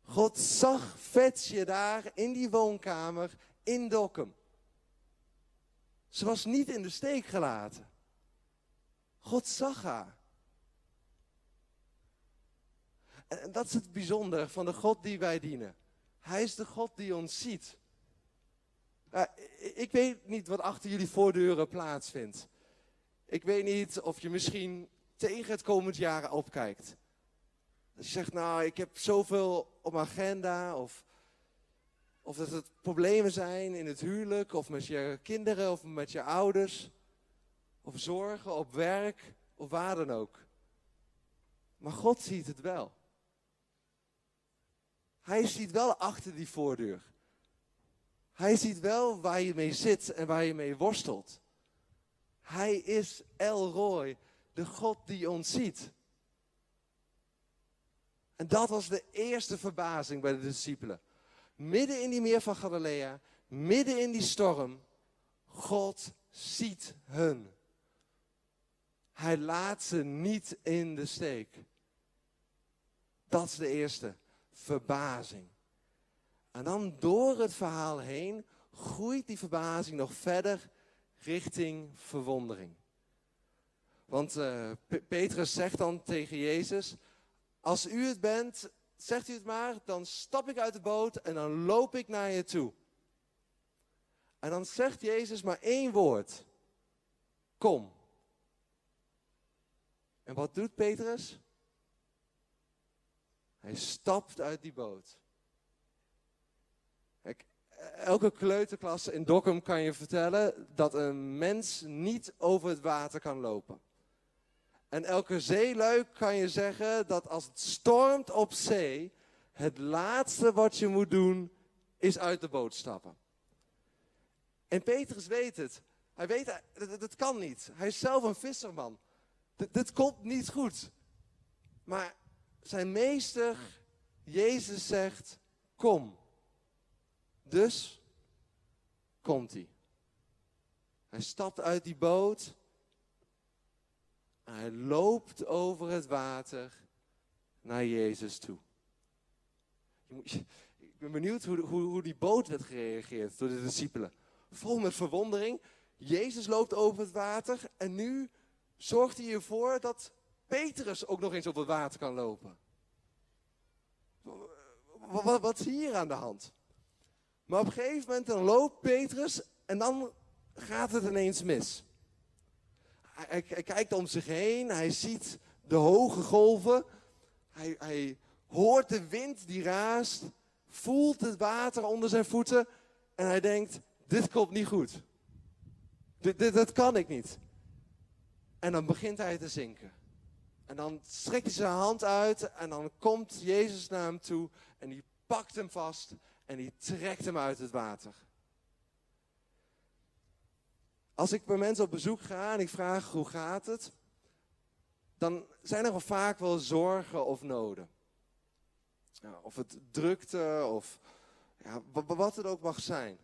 God zag Vetje daar in die woonkamer in Dokkum. Ze was niet in de steek gelaten. God zag haar. En dat is het bijzondere van de God die wij dienen. Hij is de God die ons ziet. Ik weet niet wat achter jullie voordeuren plaatsvindt. Ik weet niet of je misschien tegen het komend jaar opkijkt. Dat je zegt, ik heb zoveel op mijn agenda. Of dat het problemen zijn in het huwelijk, of met je kinderen, of met je ouders. Of zorgen op werk, of waar dan ook. Maar God ziet het wel. Hij ziet wel achter die voordeur. Hij ziet wel waar je mee zit en waar je mee worstelt. Hij is El Roi, de God die ons ziet. En dat was de eerste verbazing bij de discipelen. Midden in die meer van Galilea, midden in die storm, God ziet hun. Hij laat ze niet in de steek. Dat is de eerste verbazing. En dan door het verhaal heen groeit die verbazing nog verder richting verwondering. Want Petrus zegt dan tegen Jezus, als u het bent, zegt u het maar, dan stap ik uit de boot en dan loop ik naar je toe. En dan zegt Jezus maar één woord. Kom. En wat doet Petrus? Hij stapt uit die boot. Kijk, elke kleuterklas in Dokkum kan je vertellen dat een mens niet over het water kan lopen. En elke zeelui kan je zeggen dat als het stormt op zee, het laatste wat je moet doen is uit de boot stappen. En Petrus weet het. Hij weet, dat kan niet. Hij is zelf een visserman. Dit, dit komt niet goed. Maar zijn meester, Jezus, zegt: Kom. Dus komt hij. Hij stapt uit die boot. En hij loopt over het water naar Jezus toe. Ik ben benieuwd hoe, hoe, hoe die boot werd gereageerd door de discipelen. Vol met verwondering. Jezus loopt over het water en nu zorgt hij ervoor dat Petrus ook nog eens op het water kan lopen. Wat, wat is hier aan de hand? Maar op een gegeven moment dan loopt Petrus en dan gaat het ineens mis. Hij, hij, hij kijkt om zich heen, hij ziet de hoge golven, hij, hij hoort de wind die raast, voelt het water onder zijn voeten en hij denkt, dit komt niet goed. Dit, dit, dat kan ik niet. En dan begint hij te zinken. En dan strekt hij zijn hand uit en dan komt Jezus naar hem toe en die pakt hem vast en die trekt hem uit het water. Als ik bij mensen op bezoek ga en ik vraag hoe gaat het, dan zijn er vaak wel zorgen of noden. Ja, of het drukte of ja, wat het ook mag zijn.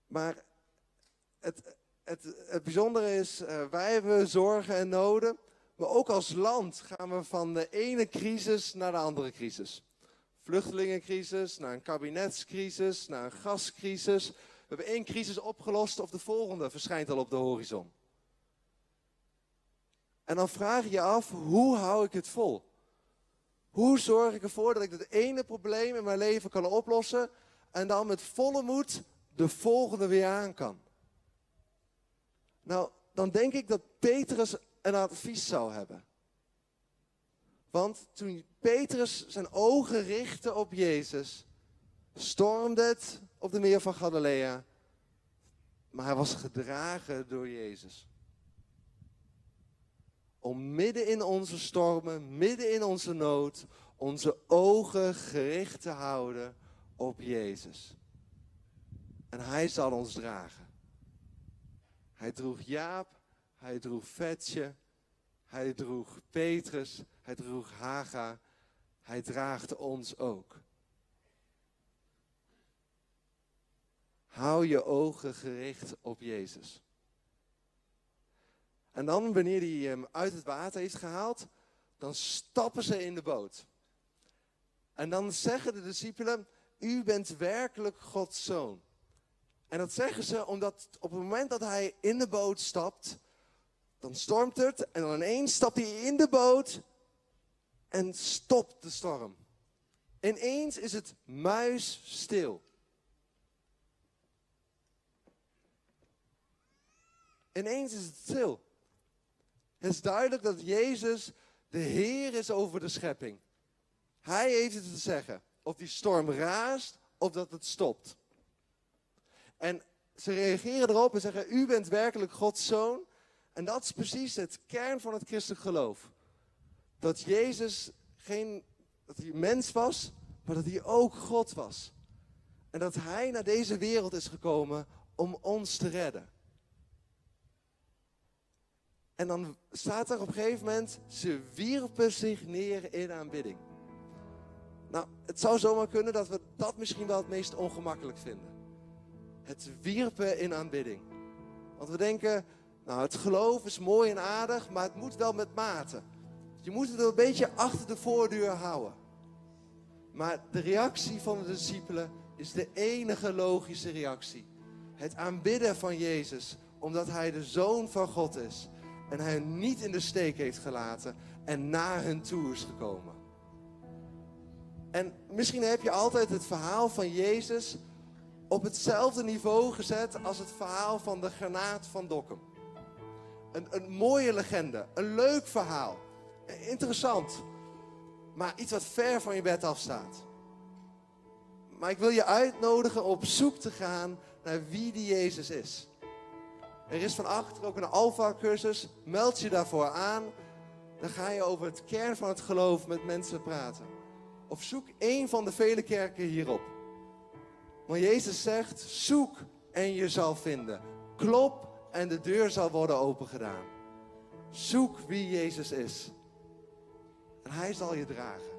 Maar het, het, het bijzondere is, eh, wij hebben zorgen en noden. Maar ook als land gaan we van de ene crisis naar de andere crisis. Vluchtelingencrisis, naar een kabinetscrisis, naar een gascrisis. We hebben één crisis opgelost of de volgende verschijnt al op de horizon. En dan vraag je je af, hoe hou ik het vol? Hoe zorg ik ervoor dat ik dat ene probleem in mijn leven kan oplossen en dan met volle moed de volgende weer aan kan? Nou, dan denk ik dat Petrus een advies zou hebben. Want toen Petrus zijn ogen richtte op Jezus, stormde het op de meer van Galilea. Maar hij was gedragen door Jezus. Om midden in onze stormen, midden in onze nood, onze ogen gericht te houden op Jezus. En hij zal ons dragen. Hij droeg Jaap, hij droeg Vetje, hij droeg Petrus, hij droeg Haga. Hij draagt ons ook. Hou je ogen gericht op Jezus. En dan, wanneer hij hem uit het water heeft gehaald, dan stappen ze in de boot. En dan zeggen de discipelen, u bent werkelijk Gods zoon. En dat zeggen ze omdat op het moment dat hij in de boot stapt, dan stormt het en dan ineens stapt hij in de boot en stopt de storm. Ineens is het muisstil. Ineens is het stil. Het is duidelijk dat Jezus de Heer is over de schepping. Hij heeft het te zeggen. Of die storm raast of dat het stopt. En ze reageren erop en zeggen, u bent werkelijk Gods zoon. En dat is precies het kern van het christelijk geloof. Dat Jezus geen, dat hij mens was, maar dat hij ook God was. En dat hij naar deze wereld is gekomen om ons te redden. En dan staat er op een gegeven moment, ze wierpen zich neer in aanbidding. Nou, het zou zomaar kunnen dat we dat misschien wel het meest ongemakkelijk vinden. Het wierpen in aanbidding. Want we denken, nou het geloof is mooi en aardig, maar het moet wel met mate. Je moet het een beetje achter de voordeur houden. Maar de reactie van de discipelen is de enige logische reactie. Het aanbidden van Jezus, omdat hij de Zoon van God is. En hij hen niet in de steek heeft gelaten en naar hen toe is gekomen. En misschien heb je altijd het verhaal van Jezus op hetzelfde niveau gezet als het verhaal van de granaat van Dokkum. Een, een mooie legende, een leuk verhaal, interessant, maar iets wat ver van je bed afstaat. Maar ik wil je uitnodigen op zoek te gaan naar wie die Jezus is. Er is van achter ook een Alpha-cursus. Meld je daarvoor aan. Dan ga je over het kern van het geloof met mensen praten. Of zoek één van de vele kerken hierop. Want Jezus zegt, zoek en je zal vinden. Klop en de deur zal worden opengedaan. Zoek wie Jezus is. En hij zal je dragen.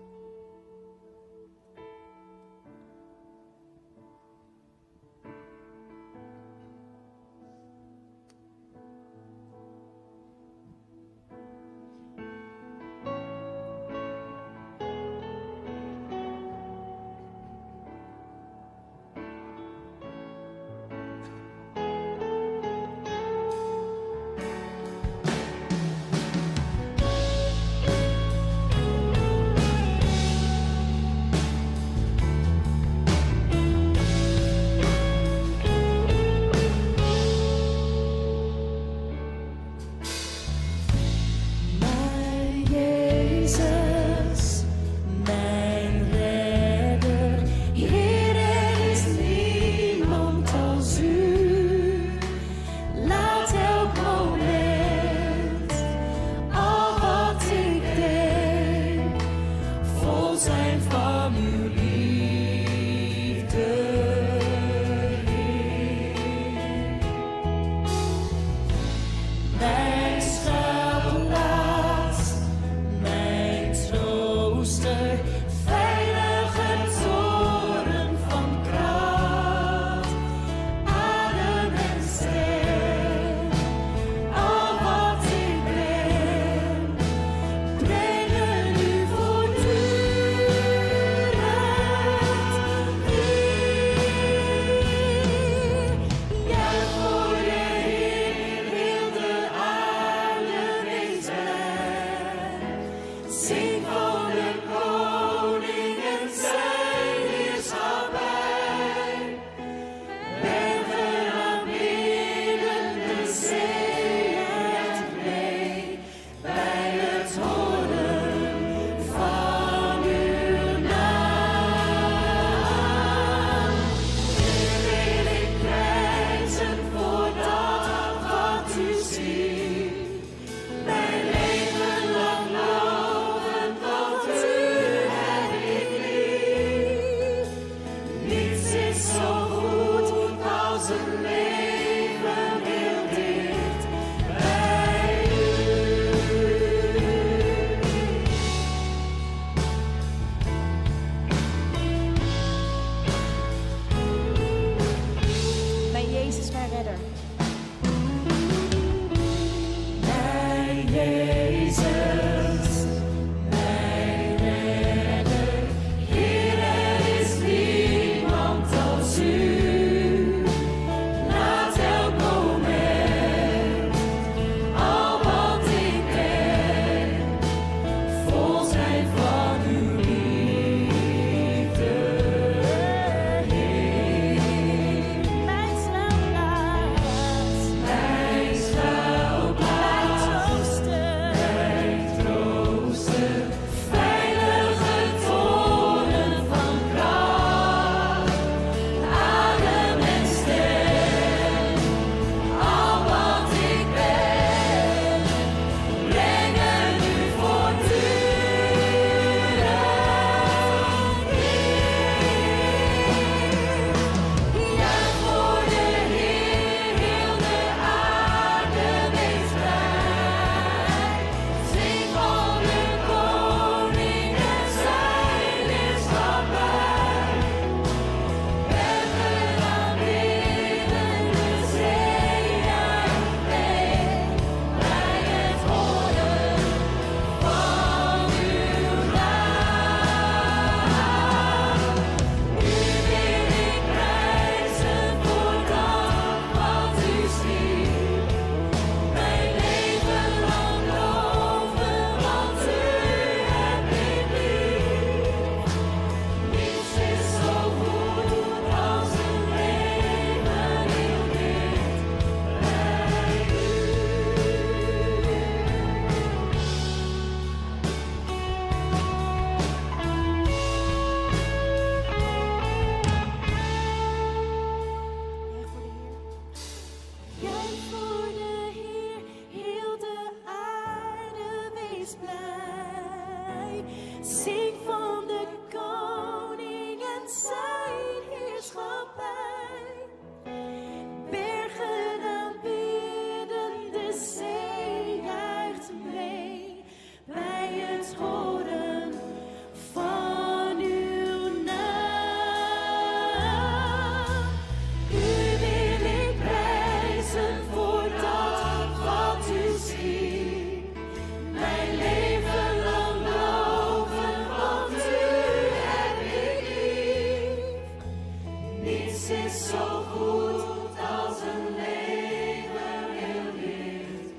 Niets is zo goed als een leven heel dicht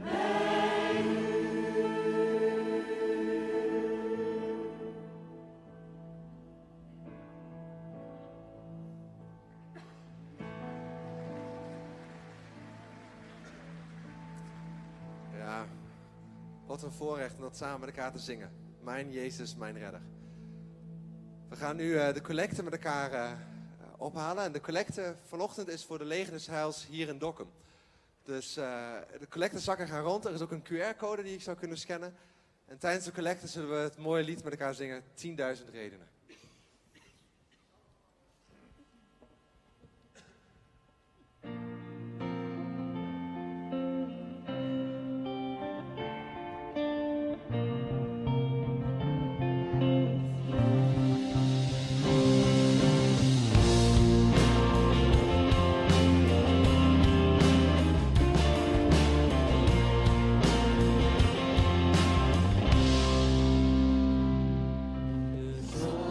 bij u. Ja, wat een voorrecht om dat samen met elkaar te zingen. Mijn Jezus, mijn redder. We gaan nu de collecte met elkaar ophalen. En de collecte vanochtend is voor de Leger des Heils hier in Dokkum. Dus de collectezakken gaan rond. Er is ook een QR-code die ik zou kunnen scannen. En tijdens de collecte zullen we het mooie lied met elkaar zingen, 10.000 redenen. De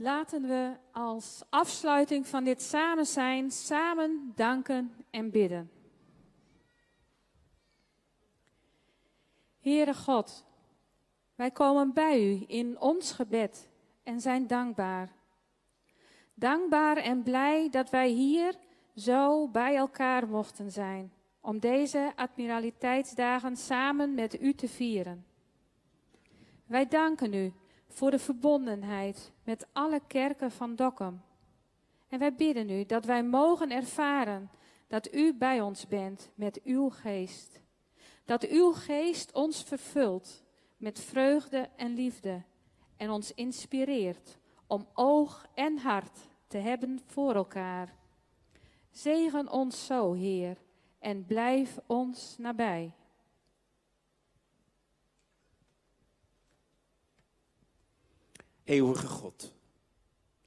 Laten we als afsluiting van dit samen zijn samen danken en bidden. Heere God, wij komen bij u in ons gebed en zijn dankbaar. Dankbaar en blij dat wij hier zo bij elkaar mochten zijn om deze admiraliteitsdagen samen met u te vieren. Wij danken u voor de verbondenheid met alle kerken van Dokkum. En wij bidden u dat wij mogen ervaren dat u bij ons bent met uw geest. Dat uw geest ons vervult met vreugde en liefde en ons inspireert om oog en hart te hebben voor elkaar. Zegen ons zo, Heer, en blijf ons nabij. Eeuwige God,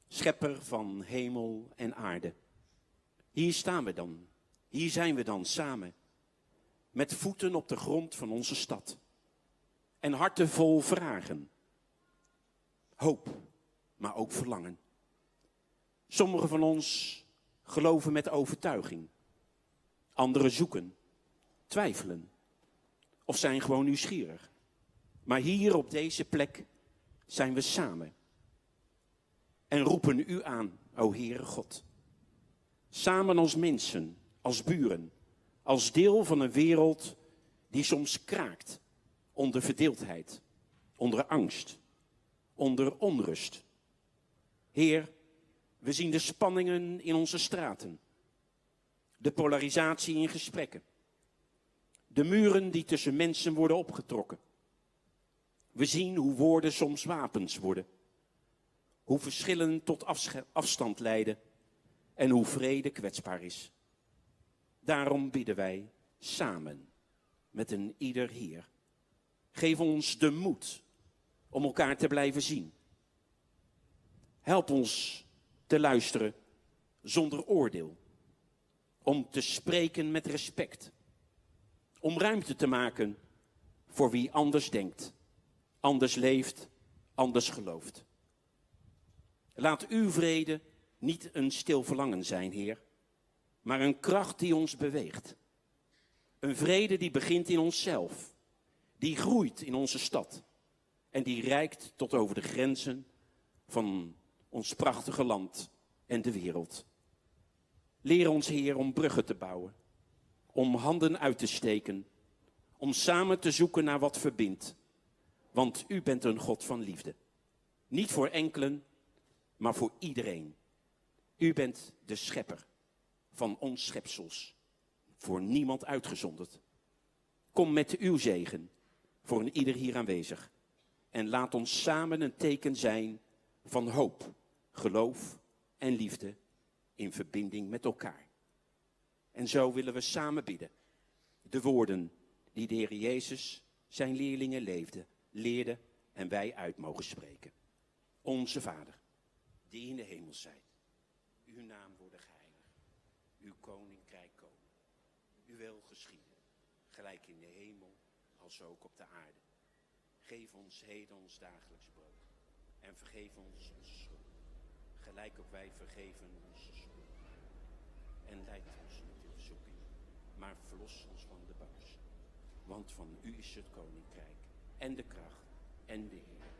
schepper van hemel en aarde. Hier staan we dan, hier zijn we dan samen, met voeten op de grond van onze stad en harten vol vragen. Hoop, maar ook verlangen. Sommigen van ons geloven met overtuiging. Anderen zoeken, twijfelen of zijn gewoon nieuwsgierig. Maar hier op deze plek zijn we samen en roepen u aan, o Heere God. Samen als mensen, als buren, als deel van een wereld die soms kraakt onder verdeeldheid, onder angst, onder onrust. Heer, we zien de spanningen in onze straten, de polarisatie in gesprekken, de muren die tussen mensen worden opgetrokken. We zien hoe woorden soms wapens worden, hoe verschillen tot afstand leiden en hoe vrede kwetsbaar is. Daarom bidden wij samen met een ieder hier. Geef ons de moed om elkaar te blijven zien. Help ons te luisteren zonder oordeel. Om te spreken met respect. Om ruimte te maken voor wie anders denkt, anders leeft, anders gelooft. Laat uw vrede niet een stil verlangen zijn, Heer, maar een kracht die ons beweegt. Een vrede die begint in onszelf, die groeit in onze stad en die reikt tot over de grenzen van ons prachtige land en de wereld. Leer ons, Heer, om bruggen te bouwen, om handen uit te steken, om samen te zoeken naar wat verbindt. Want u bent een God van liefde. Niet voor enkelen, maar voor iedereen. U bent de schepper van ons schepsels, voor niemand uitgezonderd. Kom met uw zegen voor een ieder hier aanwezig. En laat ons samen een teken zijn van hoop, geloof en liefde in verbinding met elkaar. En zo willen we samen bidden. De woorden die de Heer Jezus zijn leerlingen leefde, leerde en wij uit mogen spreken. Onze Vader, die in de hemel zijt, uw naam worden geheiligd, uw koninkrijk komen, uw wil geschieden, gelijk in de hemel als ook op de aarde. Geef ons heden ons dagelijks brood en vergeef ons onze schuld, gelijk ook wij vergeven onze schuld. En leid ons niet in verzoeking, maar verlos ons van de boze. Want van u is het koninkrijk en de kracht en de heerlijkheid.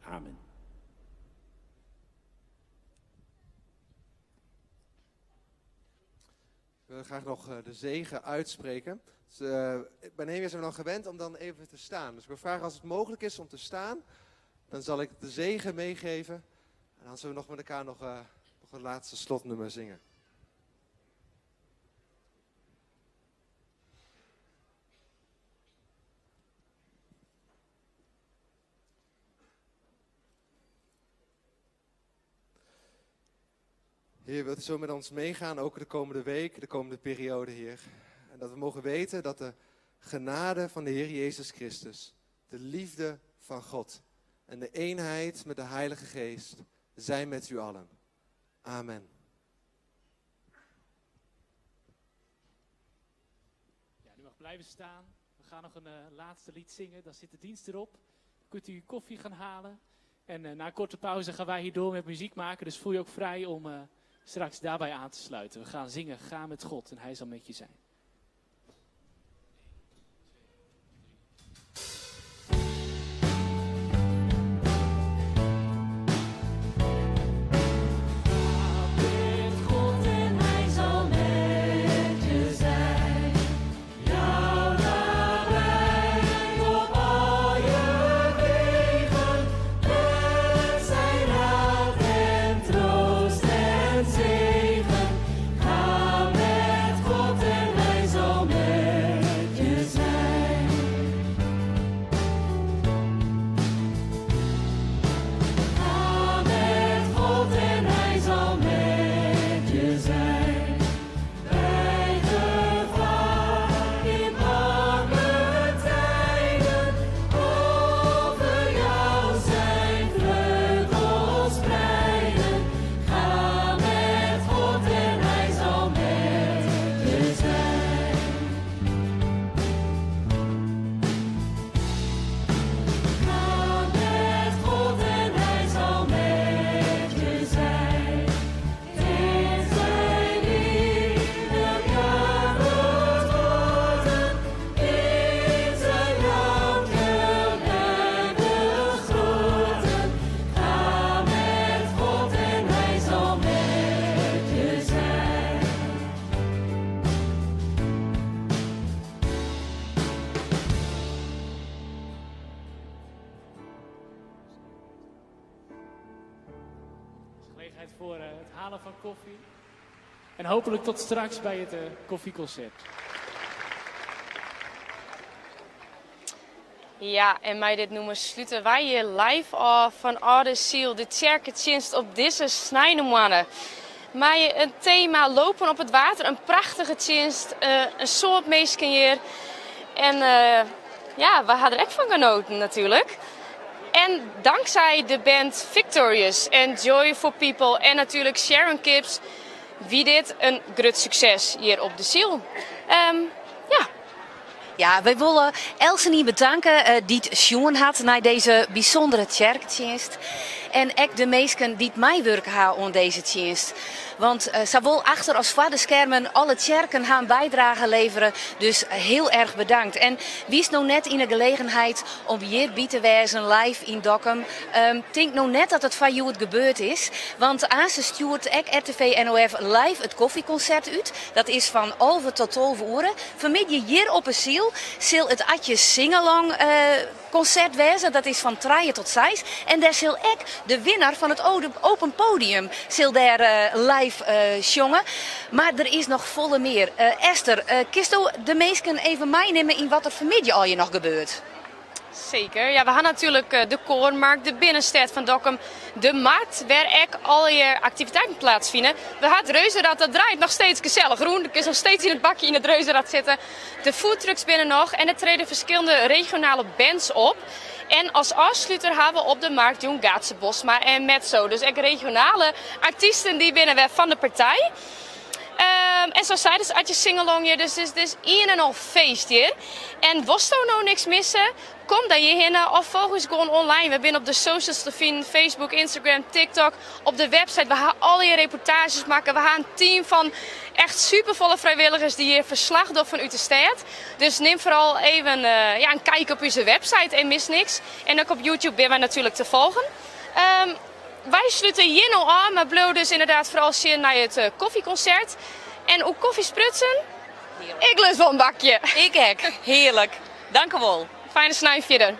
Amen. Ik wil graag nog de zegen uitspreken. Dus, uh, bij Nehemia zijn we dan gewend om dan even te staan. Dus ik wil vragen als het mogelijk is om te staan. Dan zal ik de zegen meegeven. En dan zullen we nog met elkaar nog, uh, nog een laatste slotnummer zingen. Heer, wilt u zo met ons meegaan, ook de komende week, de komende periode, Heer. En dat we mogen weten dat de genade van de Heer Jezus Christus, de liefde van God en de eenheid met de Heilige Geest zijn met u allen. Amen. Ja, u mag blijven staan. We gaan nog een uh, laatste lied zingen. Dan zit de dienst erop. Dan kunt u uw koffie gaan halen. En eh, na een korte pauze gaan wij hier door met muziek maken. Dus voel je ook vrij om eh, straks daarbij aan te sluiten. We gaan zingen Ga met God en Hij zal met je zijn. God en hij zal met je zijn, jou nabij op al je wegen, met zijn raad en troost en zegen. Ga met God en hij zal met je zijn. Ga met God en hij zal met je zijn. Bij gevaar in bange tijden, over jou zijn vleugels spreiden. Ga met God en hij zal met je zijn. Ga met God en hij zal met je zijn. In zijn liefde jou worden, in zijn louter blijven groten. Ga met God en hij zal met je zijn. Gelegenheid voor eh, het halen van koffie. En hopelijk tot straks bij het eh, koffieconcert. Ja, en mij dit noemen sluiten wij hier live af van Oude Ziel, de tsjerketsjinst op deze snijnemoanne. Maar een thema lopen op het water, een prachtige tjinst, een soort meesken hier. En ja, we hadden er ook van genoten natuurlijk. En dankzij de band Victorious en Joy for People en natuurlijk Sharon Kips, wie dit een groot succes hier op de Ziel. Ja. Ja, wij willen Elsenie bedanken die het sjoen had naar deze bijzondere tsjerketsjinst. En ook de meesten die het mij werken ha aan deze tjinst. Want zowel achter als voor de schermen alle tsjerken gaan bijdrage leveren. Dus heel erg bedankt. En wie is nou net in de gelegenheid om hier bij te wezen live in Dokkum? Denk nou net dat het van jou het gebeurd is. Want aan ze stuurt ook RTV NOF live het koffieconcert uit. Dat is van 11 tot 12 uur. Vanmiddag hier op een ziel zal het Atje Singalong concert wezen. Dat is van 3 tot 6. En daar zal ik de winnaar van het open podium zal daar live jongen. Maar er is nog volle meer. Esther, kist u de meesten even meenemen in wat er vanmiddag al je nog gebeurt? Zeker. Ja, we gaan natuurlijk de Koornmarkt, de binnenstad van Dokkum, de markt waar ik al je activiteiten plaatsvinden. We hadden het reuzenrad, dat draait nog steeds gezellig groen. Er is nog steeds in het bakje in het reuzenrad zitten. De foodtrucks binnen nog en er treden verschillende regionale bands op. En als afsluiter hebben we op de markt Jong Gaatse Bosma en Mezzo. Dus ook regionale artiesten die binnen weer van de partij. En zoals zei, dus Adje Singalong hier, dus het is een en al feest hier. En was er nou niks missen? Kom dan hierheen of volg ons gewoon online. We zijn op de socials te vinden, Facebook, Instagram, TikTok, op de website. We gaan al je reportages maken. We gaan een team van echt supervolle vrijwilligers die hier verslag doen van u de stad. Dus neem vooral even een kijk op onze website en mis niks. En ook op YouTube ben wij natuurlijk te volgen. Wij sluiten hier nou aan, maar blijven dus inderdaad vooral zin naar het koffieconcert. En ook koffie sprutsen? Heerlijk. Ik lust wel een bakje. Ik ook. Heerlijk. Dank u wel. Fijne snij verder.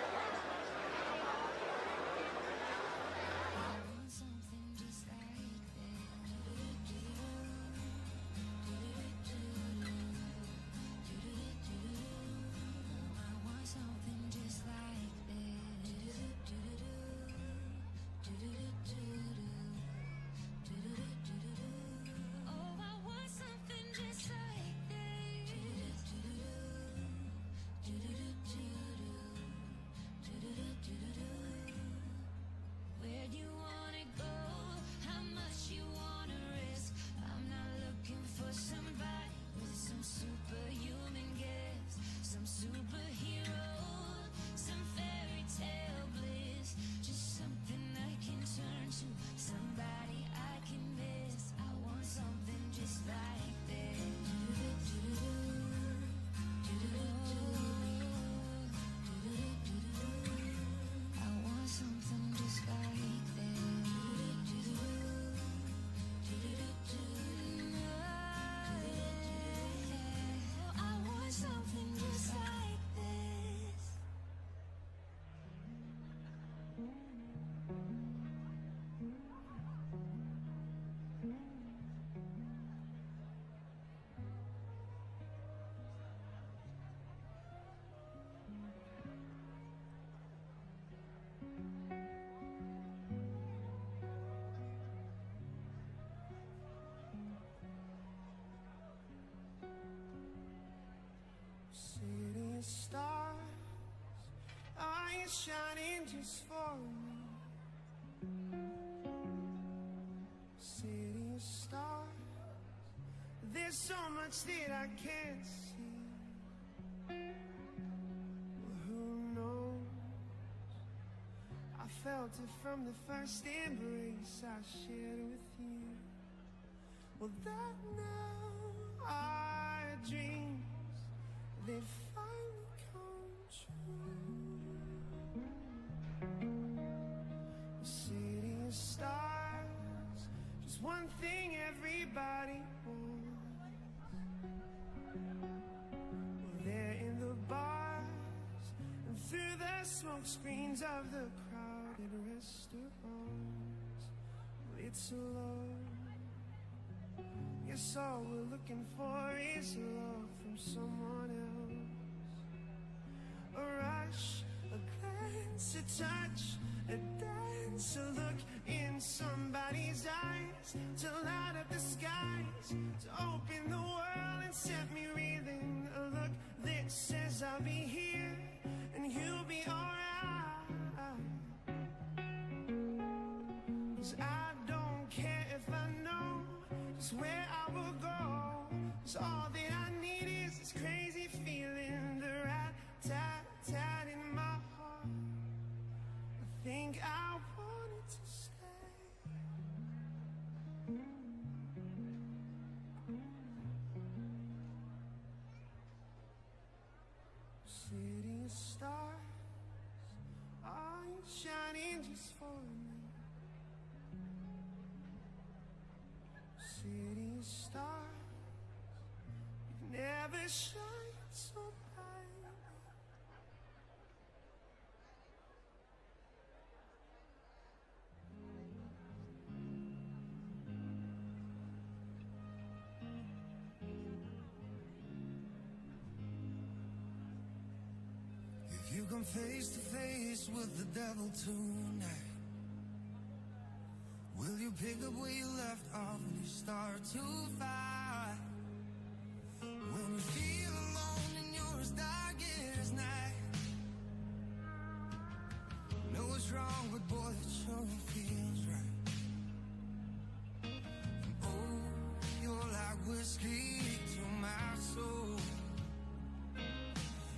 shining just for me? City of stars, there's so much that I can't see. Well, who knows? I felt it from the first embrace I shared with you. Well, that now our dreams they finally come true. City of stars, just one thing everybody wants. Well, they're in the bars and through the smoke screens of the crowded restaurants. Well, it's a love. Yes, all we're looking for is love from someone else. A rush, a glance, a touch, a dance, a look in somebody's eyes to light up the skies, to open the world and set me reeling. A look that says I'll be here and you'll be alright. 'Cause I don't care if I know just where I will go. 'Cause all that I need is this crazy feeling, the rat tat tat in my heart. I think I wanted to stay. City of stars, are you shining just for me? City of stars, you've never shined so bright. If you come face to face with the devil tonight, will you pick up where you left off when you start to fight? When you feel alone and you're as dark as night, know it's wrong, but boy, it sure feels right. And oh, you're like whiskey to my soul.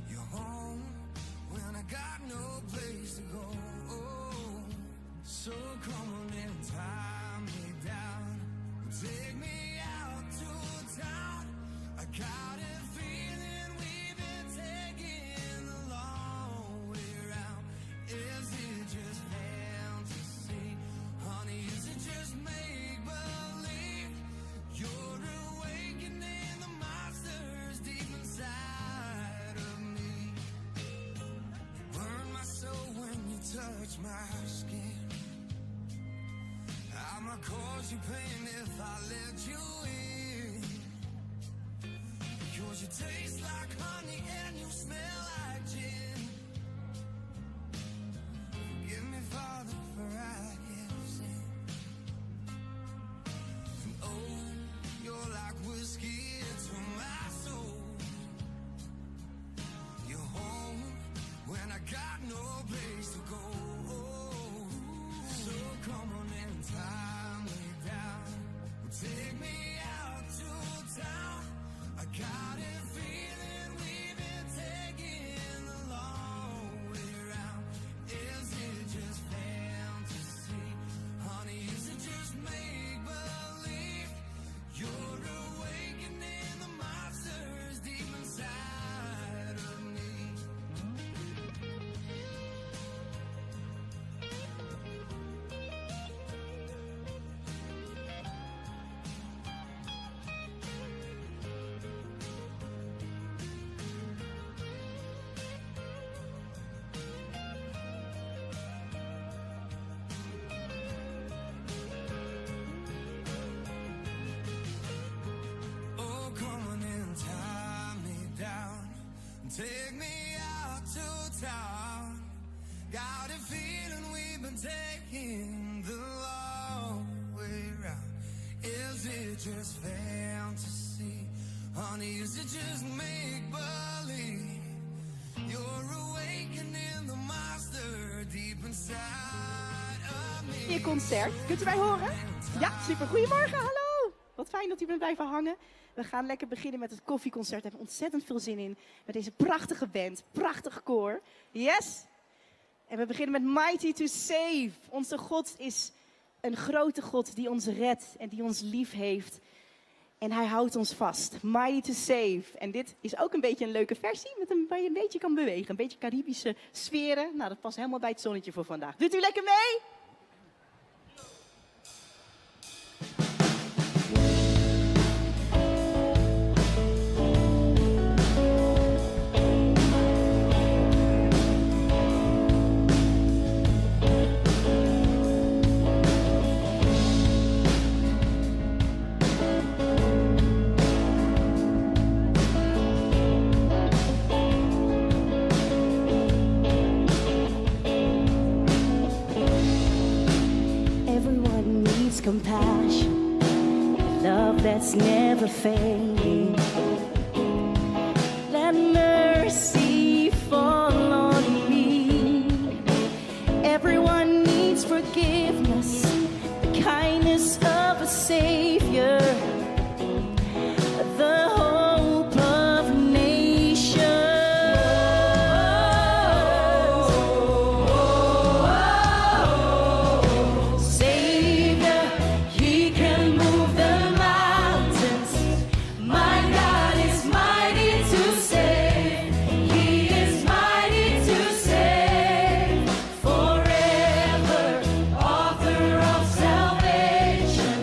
You're home when I got no place to go. So come on and tie me down. Take me out to town. I got a feeling we've been taking the long way round. Is it just fantasy? Honey, is it just make believe? You're awakening the monsters deep inside of me. You burn my soul when you touch my skin. I'ma cause you pain if I let you in. Because you taste like honey and you smell like gin. Forgive me, Father, for I have sinned. And oh, you're like whiskey to my soul. You're home when I got no place to go. So come on and tie me down. Take me out to town. I got a feeling we've been taking the long way round. Is it just fantasy? Honey, is it just make believe? You're awakening the monsters deep inside of me. Oh, come on and tie me down. Take me out to town. Got a feeling we've been taking the long way round. Is it just fantasy? Honey, is it just make believe? You're awakening the monster deep inside of me. Je concert. Kunt u mij horen? Ja, super. Goedemorgen, hallo. Wat fijn dat u bent blijven hangen. We gaan lekker beginnen met het koffieconcert. Daar hebben we ontzettend veel zin in. Met deze prachtige band, prachtig koor. Yes! En we beginnen met Mighty to Save. Onze God is een grote God die ons redt en die ons lief heeft. En hij houdt ons vast. Mighty to Save. En dit is ook een beetje een leuke versie met een, waar je een beetje kan bewegen. Een beetje Caribische sferen. Nou, dat past helemaal bij het zonnetje voor vandaag. Doet u lekker mee? Everyone needs compassion, love that's never failing. Let mercy fall on me. Everyone needs forgiveness, the kindness of a savior, the hope of nations. Savior, He can move the mountains. My God is mighty to save. He is mighty to save. Forever, author of salvation.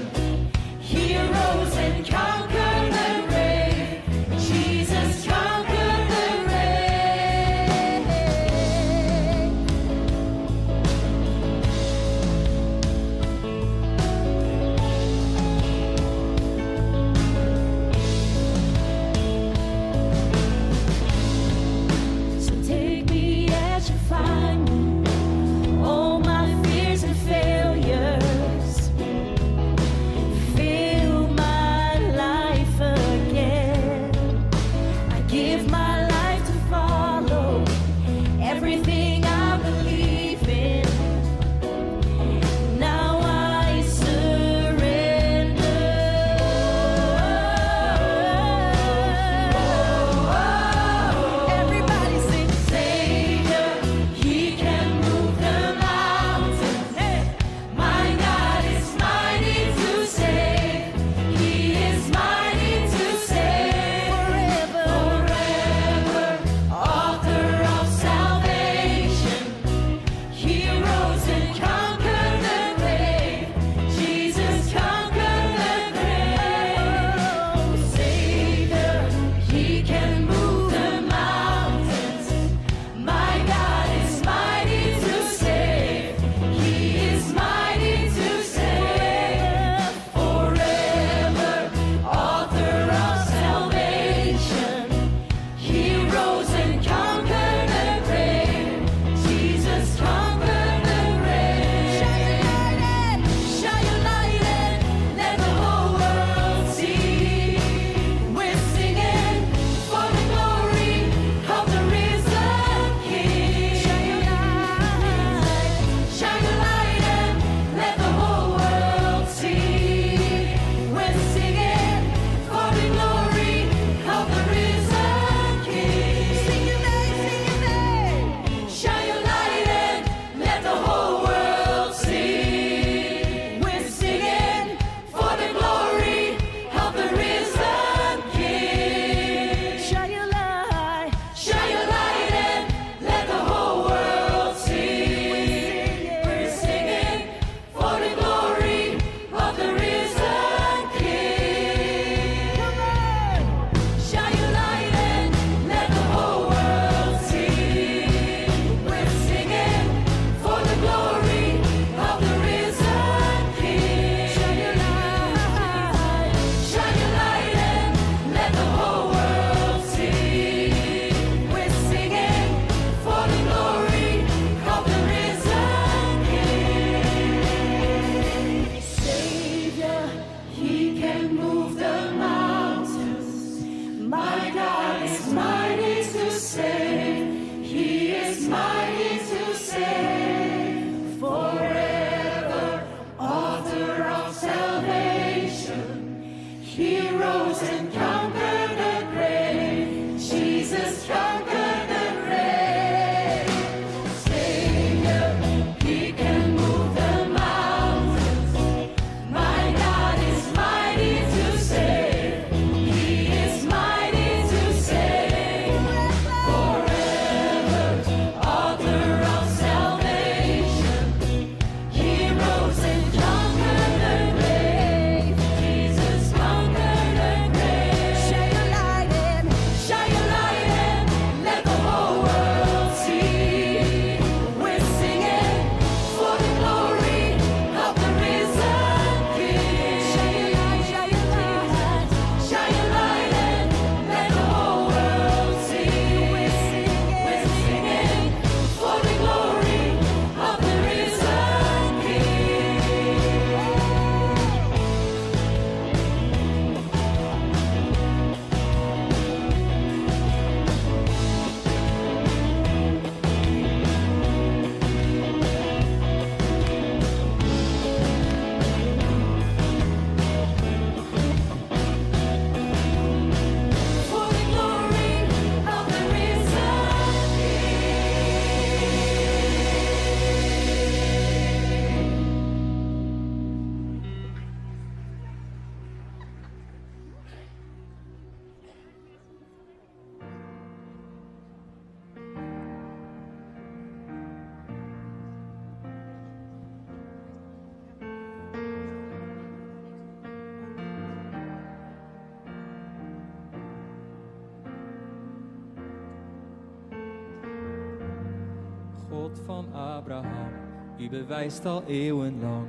God van Abraham, u bewijst al eeuwenlang,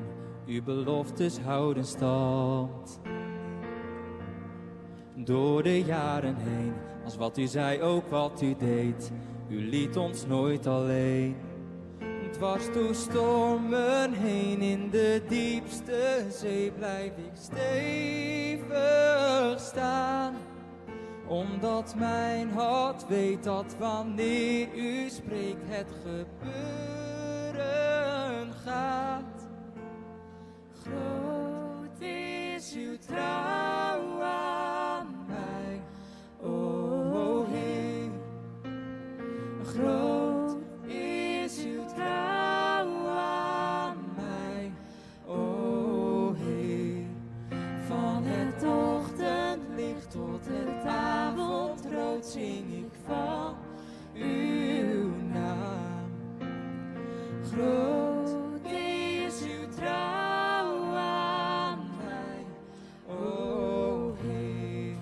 uw beloftes houden stand. Door de jaren heen, als wat u zei ook wat u deed, u liet ons nooit alleen. Dwars door stormen heen, in de diepste zee blijf ik stevig staan. Omdat mijn hart weet dat wanneer u spreekt het gebeuren gaat. Groot is uw trouw aan mij, o Heer. Groot is uw trouw aan mij, o Heer. Van het ochtendlicht tot het avondrood zing ik van uw naam. Groot is uw trouw aan mij, o Heer.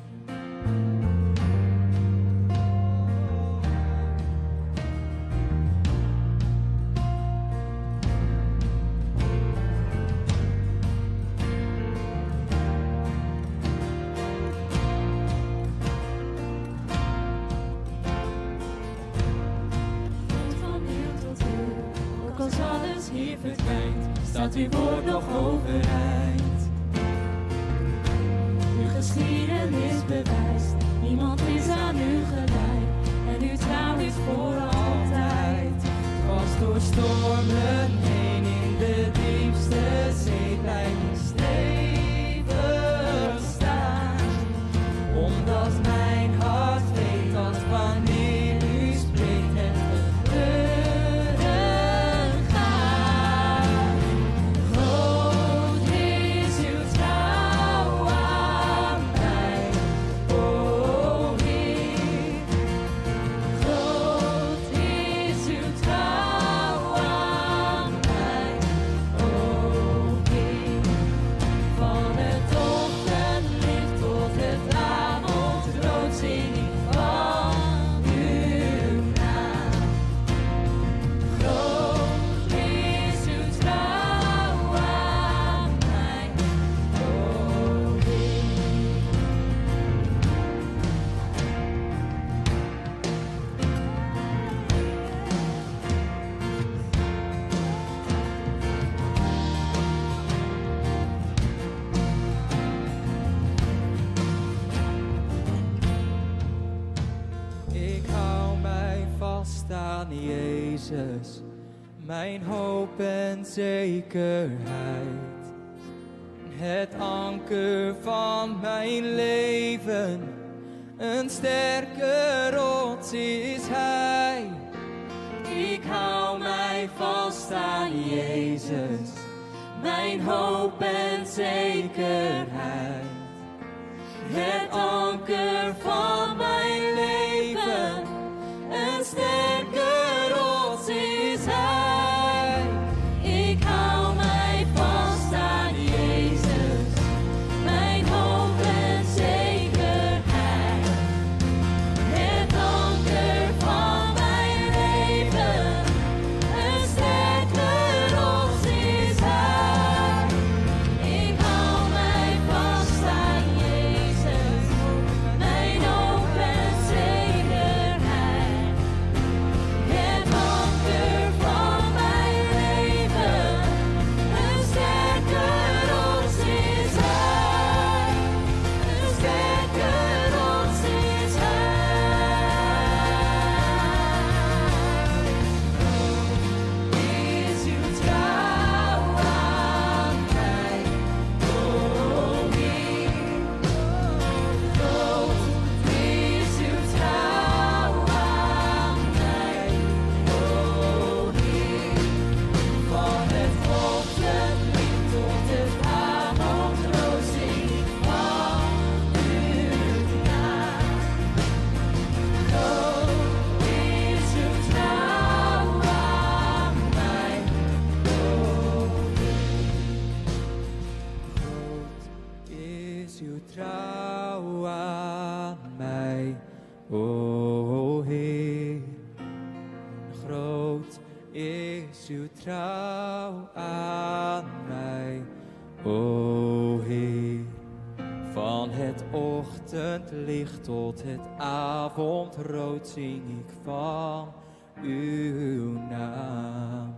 God van eeuw tot eeuw, ook als alles hier verdwijnt, staat uw woord nog overeind. Uw geschiedenis bewijst, niemand is aan u gelijk, en uw trouw is voor altijd. Dwars door stormen heen, in de diepste zee blijf ik stevig staan. Omdat mijn hart weet dat wanneer u spreekt het gebeuren gaat. Groot is uw trouw aan mij, o Heer. Groot is uw trouw aan mij, o Heer. Van het ochtendlicht tot het avondrood zing ik van uw naam. Groot is uw trouw aan mij, o Heer. Ik hou mij vast aan Jezus, mijn hoop en zekerheid. Het anker van mijn leven, een sterke rots is Hij. Ik hou mij vast aan Jezus, mijn hoop en zekerheid. Het anker van mijn leven, een sterke rots is Hij. Ik hou mij vast aan Jezus, mijn hoop en zekerheid. Het anker van mijn leven, een sterke rots is Hij. Ik hou mij vast aan Jezus, mijn hoop en zekerheid. Het anker van mijn leven, een sterke rots is Hij. Een sterke rots is Hij. Is uw trouw aan mij, o Heer. Groot is uw trouw aan mij, o Heer. Van het ochtendlicht tot het avondrood zing ik van uw naam. Groot is uw trouw aan mij, o Groot is uw trouw aan mij, o Heer. Groot trouw aan mij, o Heer. Van het ochtendlicht tot het avondrood zing ik van uw naam.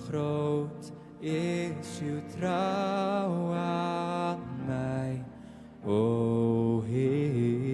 Groot is uw trouw aan mij, o Heer.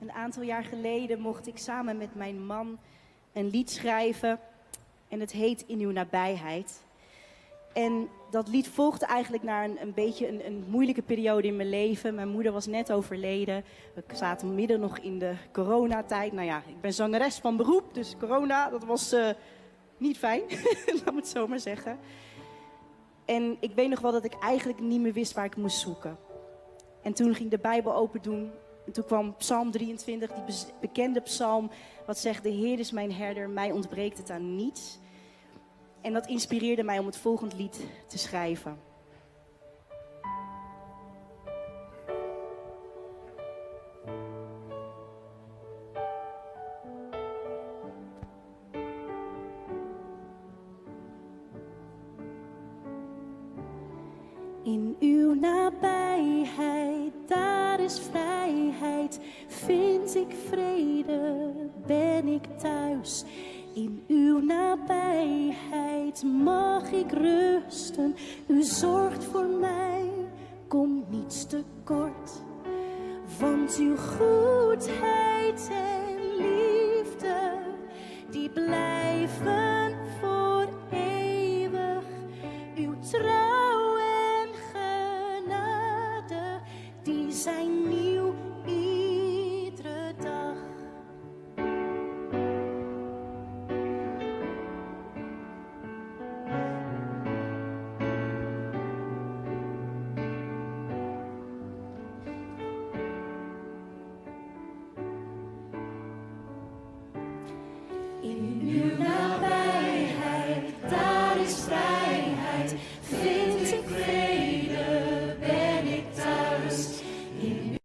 Een aantal jaar geleden mocht ik samen met mijn man een lied schrijven. En het heet In uw nabijheid. En dat lied volgde eigenlijk naar een, een beetje een, een moeilijke periode in mijn leven. Mijn moeder was net overleden. We zaten midden nog in de coronatijd. Nou ja, ik ben zangeres van beroep, dus corona, dat was eh, niet fijn. Laat me het zo maar zeggen. En ik weet nog wel dat ik eigenlijk niet meer wist waar ik moest zoeken. En toen ging ik de Bijbel open doen. En toen kwam Psalm 23, die bekende psalm, wat zegt: De Heer is mijn herder, mij ontbreekt het aan niets. En dat inspireerde mij om het volgende lied te schrijven. In uw nabijheid, daar is vrijheid, vind ik vrede, ben ik thuis. In uw nabijheid mag ik rusten, u zorgt voor mij, kom niets tekort. Want uw goedheid en liefde, die blijven voor eeuwig. Uw trouw en genade, die zijn nieuw iedere dag. In uw nabijheid, daar is vrijheid, vind ik vrede, ben ik thuis. In uw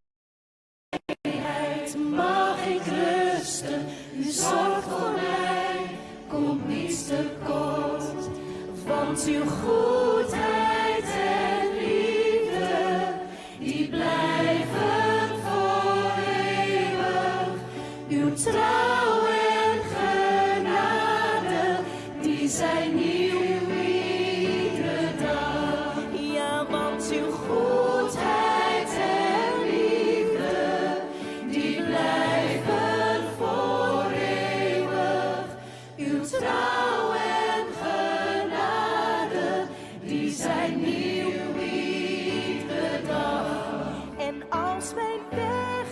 nabijheid mag ik rusten, u zorgt voor mij, komt niets tekort. Want uw goedheid en liefde, die blijven voor eeuwig. Uw trouw en genade, die zijn nieuw iedere dag. Ja, want uw goedheid en liefde, die blijven voor eeuwig. Uw trouw en genade, die zijn nieuw iedere dag. En als mijn weg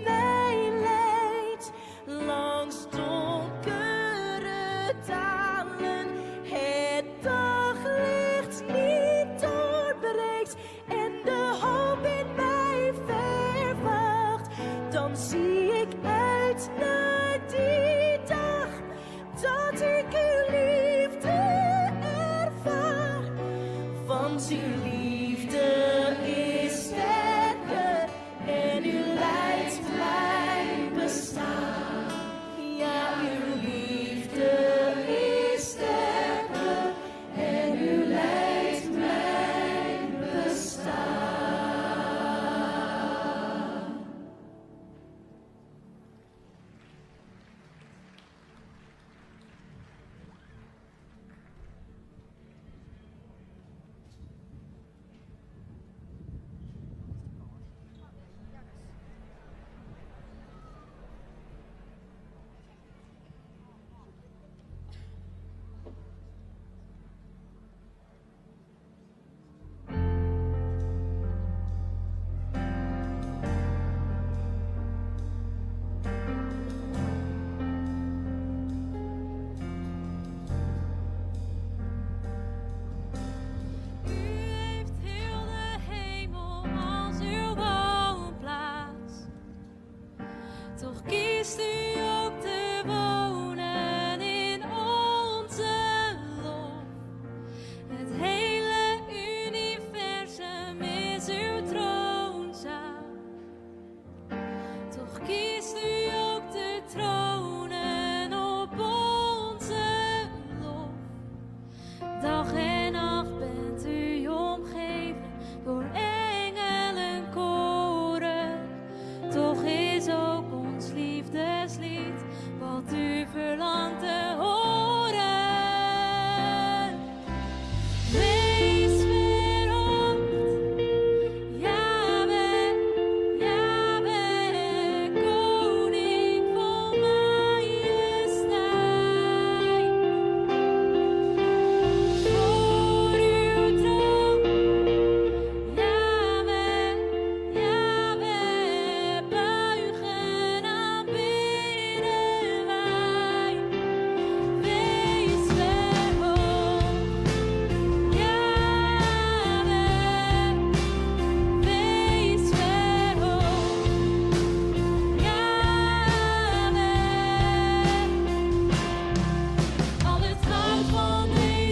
mij leidt langs donkere dalen, het daglicht niet doorbreekt en de hoop in mij verwacht, dan zie ik uit naar die dag dat ik uw liefde ervaar. Want uw liefde is sterker en u leidt mijn bestaan. Ja, uw liefde is sterker en u leidt mijn bestaan.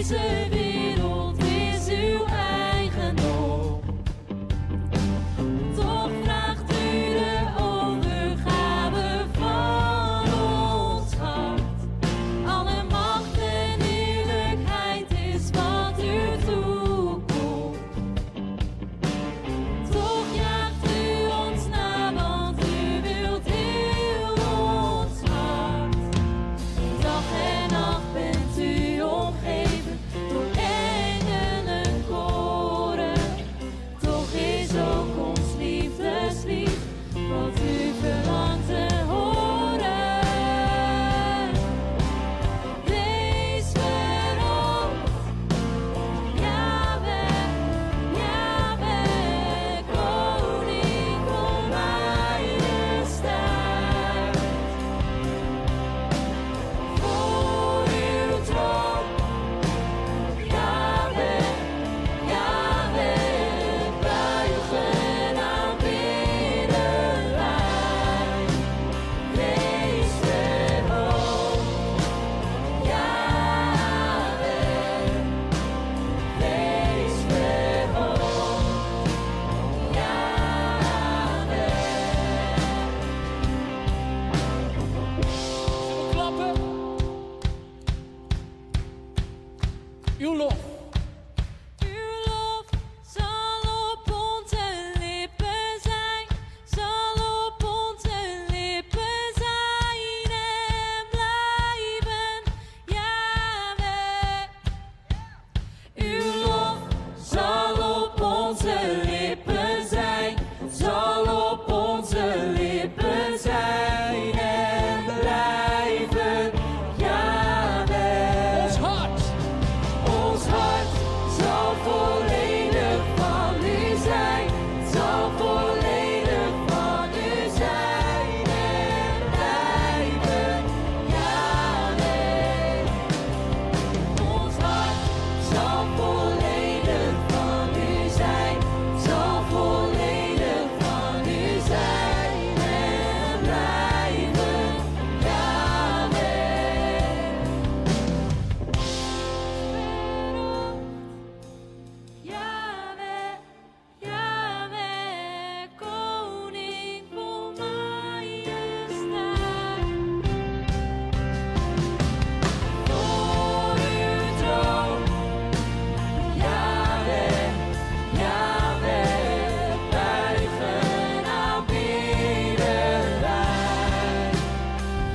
Dizze wereld is uw eigendom. Toch vraagt u de overgave van ons hart. Alle macht en heerlijkheid is wat u toekomt. Toch jaagt u ons na, want u wilt heel ons hart. Dag en nacht bent u omgeven door engelenkoren. Toch is ook ons liefdeslied wat u verlangt te horen. Wees verhoogd, Yahweh, Yahweh, koning vol majesteit. Voor uw troon, Yahweh, Yahweh, buigen aanbidden wij. Wees verhoogd, Yahweh, wees verhoogd, Yahweh. Zullen we klappen? Uw lof. Uw lof zal op onze lippen zijn, zal op onze lippen zijn en blijven, Yahweh. Uw lof zal op onze lippen zijn, zal op onze lippen zijn en blijven, Yahweh. Ons hart. Ons hart zal volledig van u zijn, zal volledig van u zijn en blijven, Yahweh. Ons hart zal volledig van u zijn, zal volledig van u zijn en blijven, Yahweh. Yahweh, Yahweh, koning vol majesteit. Voor uw troon, Yahweh, Yahweh, buigen aanbidden wij.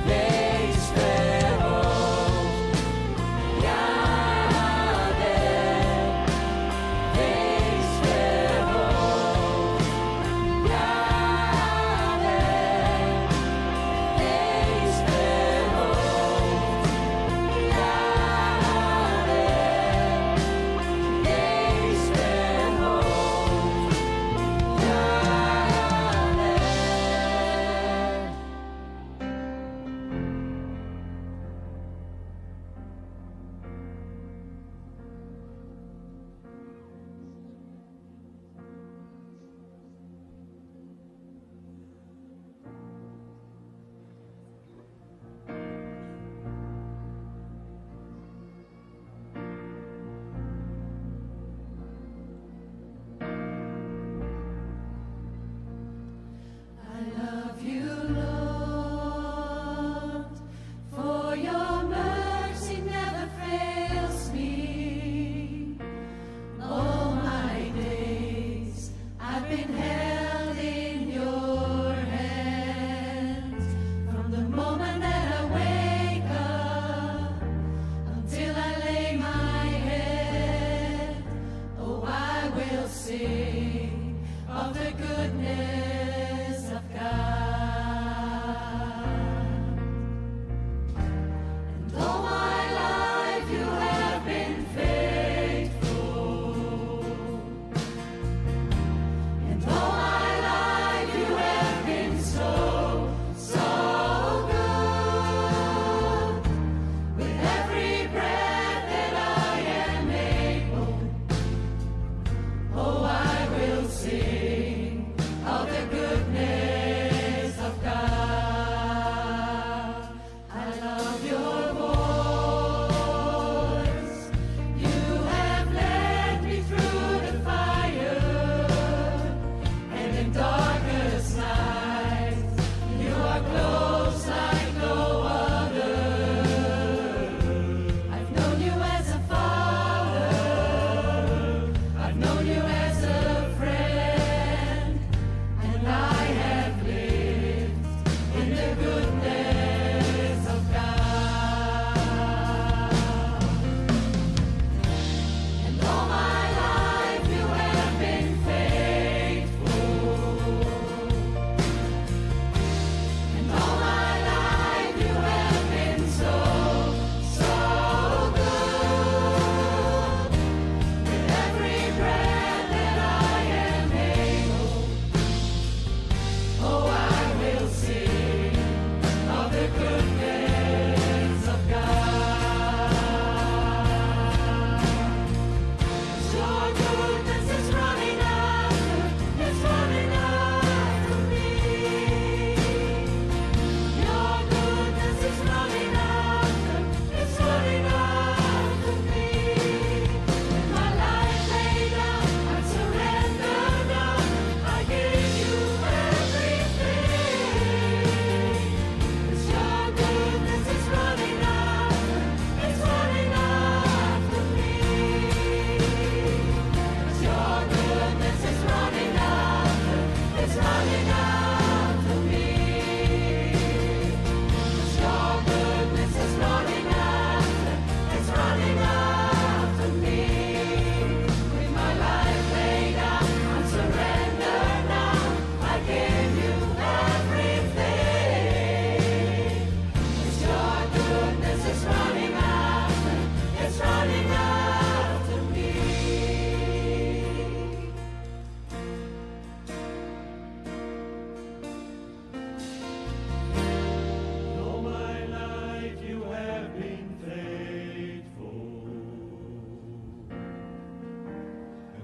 Wees verhoogd, Yahweh. Wees verhoogd, Yahweh. Wees verhoogd, Yahweh. Wees verhoogd, Yahweh. I love you, Lord, for your mercy never fails me. All my days I've been held in your hands. From the moment that I wake up until I lay my head, oh, I will sing of the goodness of God. And all my life you have been faithful. And all my life you have been so, so good. With every breath that I am able, oh, I will sing of Running after me. All my life you have been faithful.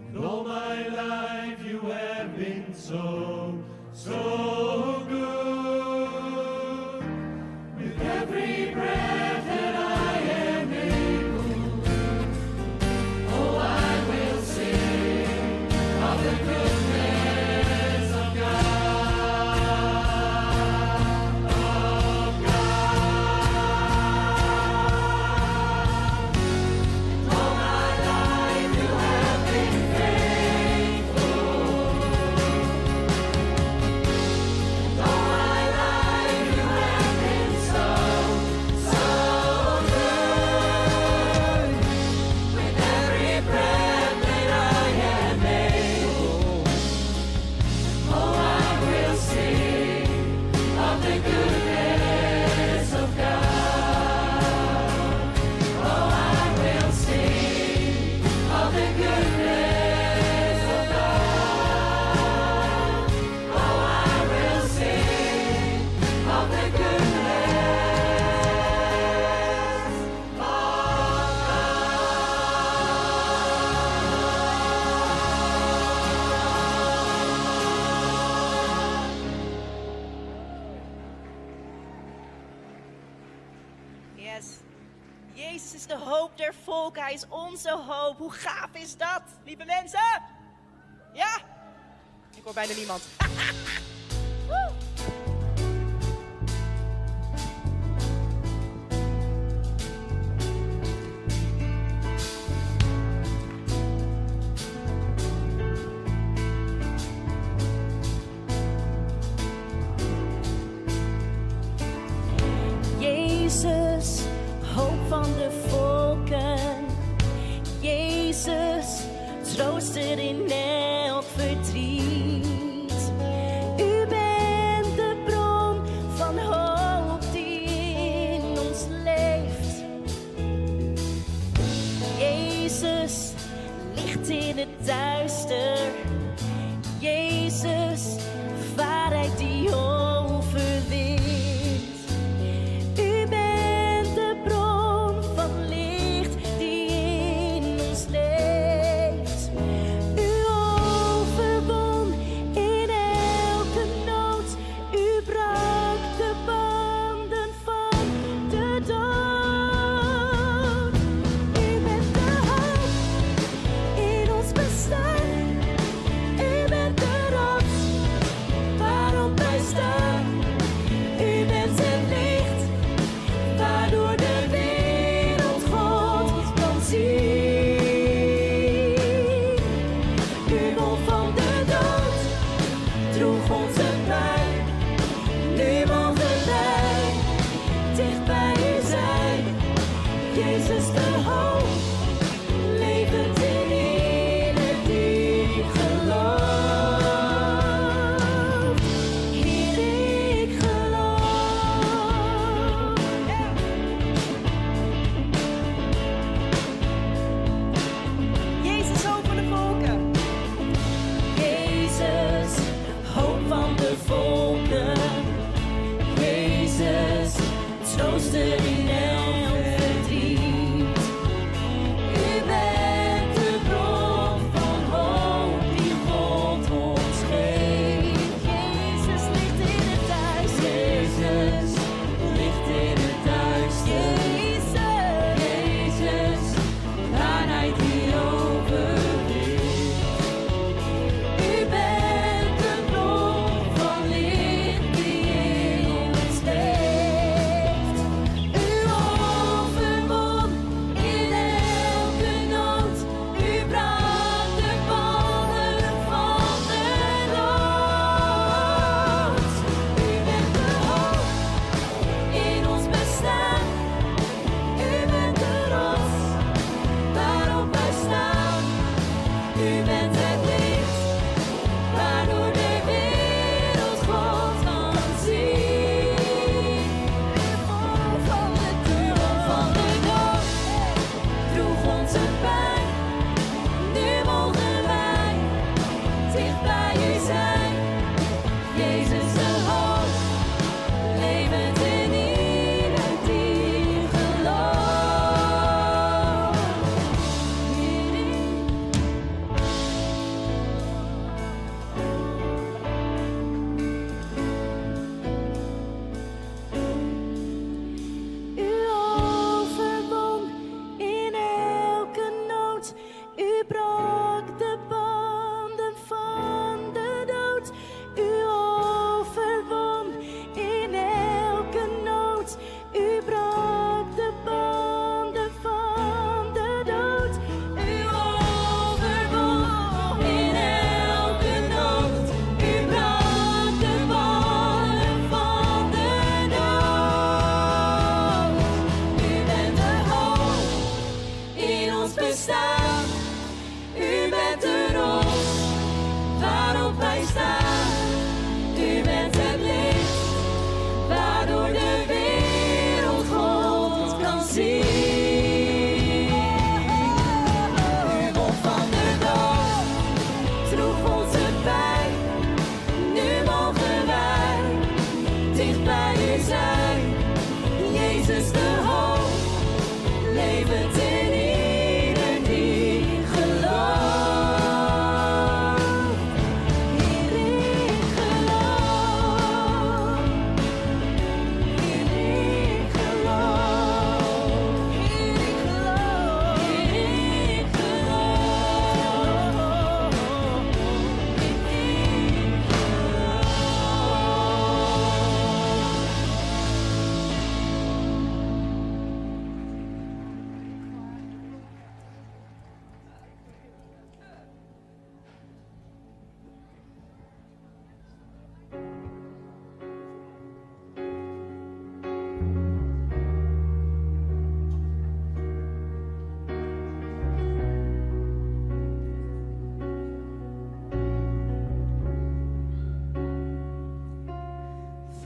And all my life you have been so, so good. With every breath that I am able, oh, I will sing of the goodness of God. Of God. All my life you have been faithful. And all my life you have been so, so good. With every breath that I am able, oh, I will sing of the goodness of God. Oh, I will sing of the goodness of God. Oh, I will sing of the goodness of God. Yes. Jezus is de hoop der volken. Hij is onze hoop. Hoe gaaf is dat, lieve mensen? Ja? Ik hoor bijna niemand. Woe! Jezus, hoop van de volken. Jezus, trooster in elk verdriet. U bent de bron van hoop die in ons leeft. Jezus, licht in het duister. Jezus, waarheid die overwint. U bent de bron van licht die in ons leeft. U overwon in elke nood. U brak de banden van de dood. U bent de hoop in ons bestaan. U bent de rots waarop wij staan. ons bestaan. U bent de rots waarop wij staan. U bent het licht waardoor de wereld God kan zien. U won van de dood, droeg onze pijn. Nu mogen wij dicht bij u zijn. Jezus de hoop, levend in ieder die gelooft. Heer, ik geloof. Heer, ik geloof. Heer, ik geloof. Heer, ik geloof. Heer, ik geloof.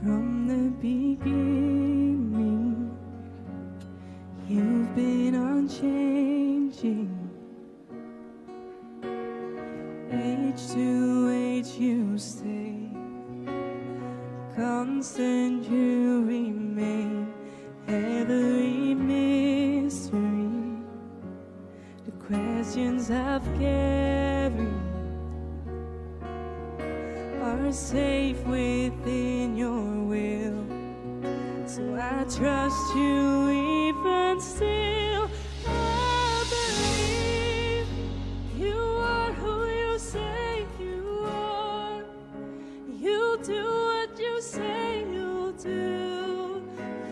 From the beginning, you've been unchanging. Age to age, you stay. Constant, you remain. Every mystery, the questions I've carried are safe within your will. So I trust you even still. I believe you are who you say you are. You do what you say you'll do.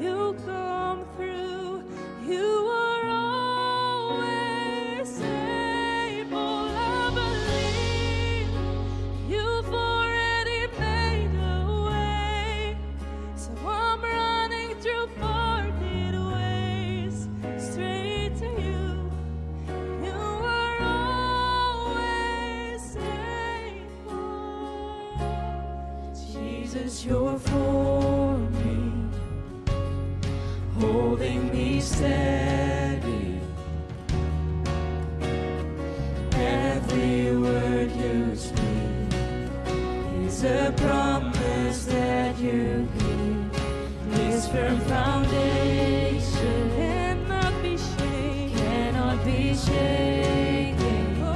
You come through. You are always able. I believe you've already made a way. So I'm running through parted ways straight to you. You are always able. Jesus, you're for me, holding me steady. Every word you speak is a promise that you keep. This firm foundation cannot be shaken, cannot be shaken. Oh,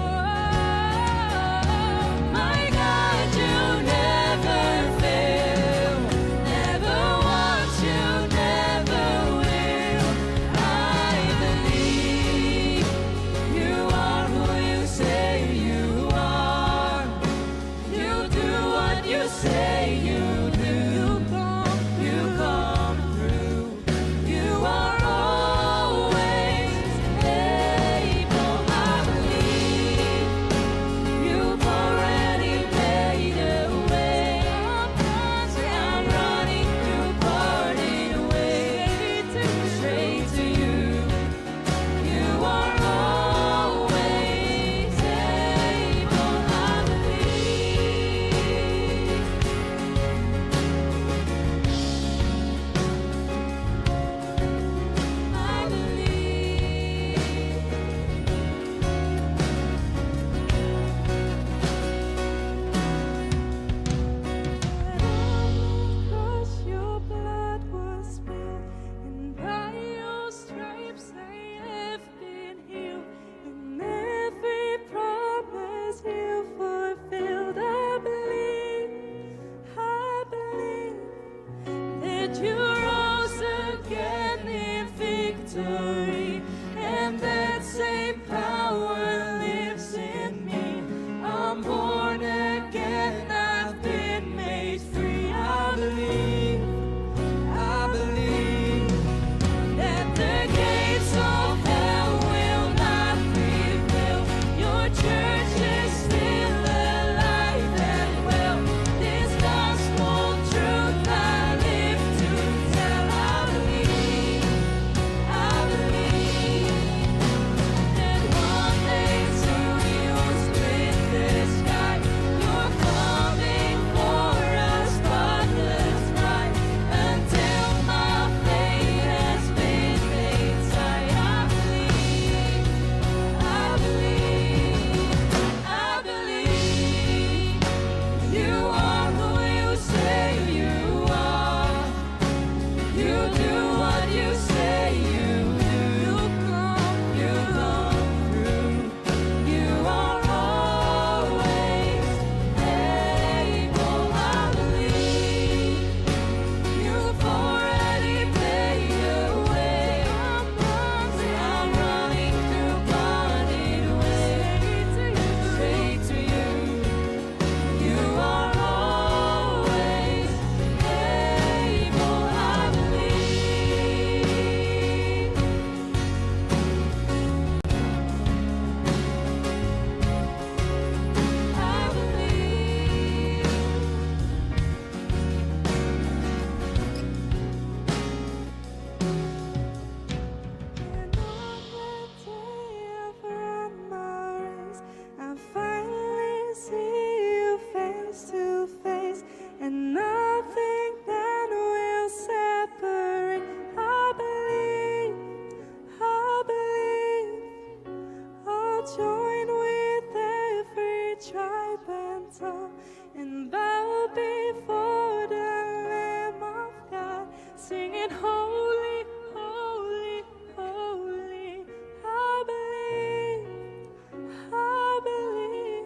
my God, you never fail, never once, you never will. I believe you are who you say you are. You do what you say you do. You come through. You are always able. I believe you've already made a way. I'm running through parted ways straight to you. You are always able. I believe. I believe. Cross your blood was spilled, and by your stripes I have been healed. And every promise you fulfilled, I believe that you rose again in victory, and that same power lives in me. I'm born again, I've been made free. I believe that the gates of hell will not prevail. Your church is still alive and well. This gospel truth I live to tell. I believe that join with every tribe and tongue and bow before the Lamb of God, singing holy, holy, holy. I believe, I believe.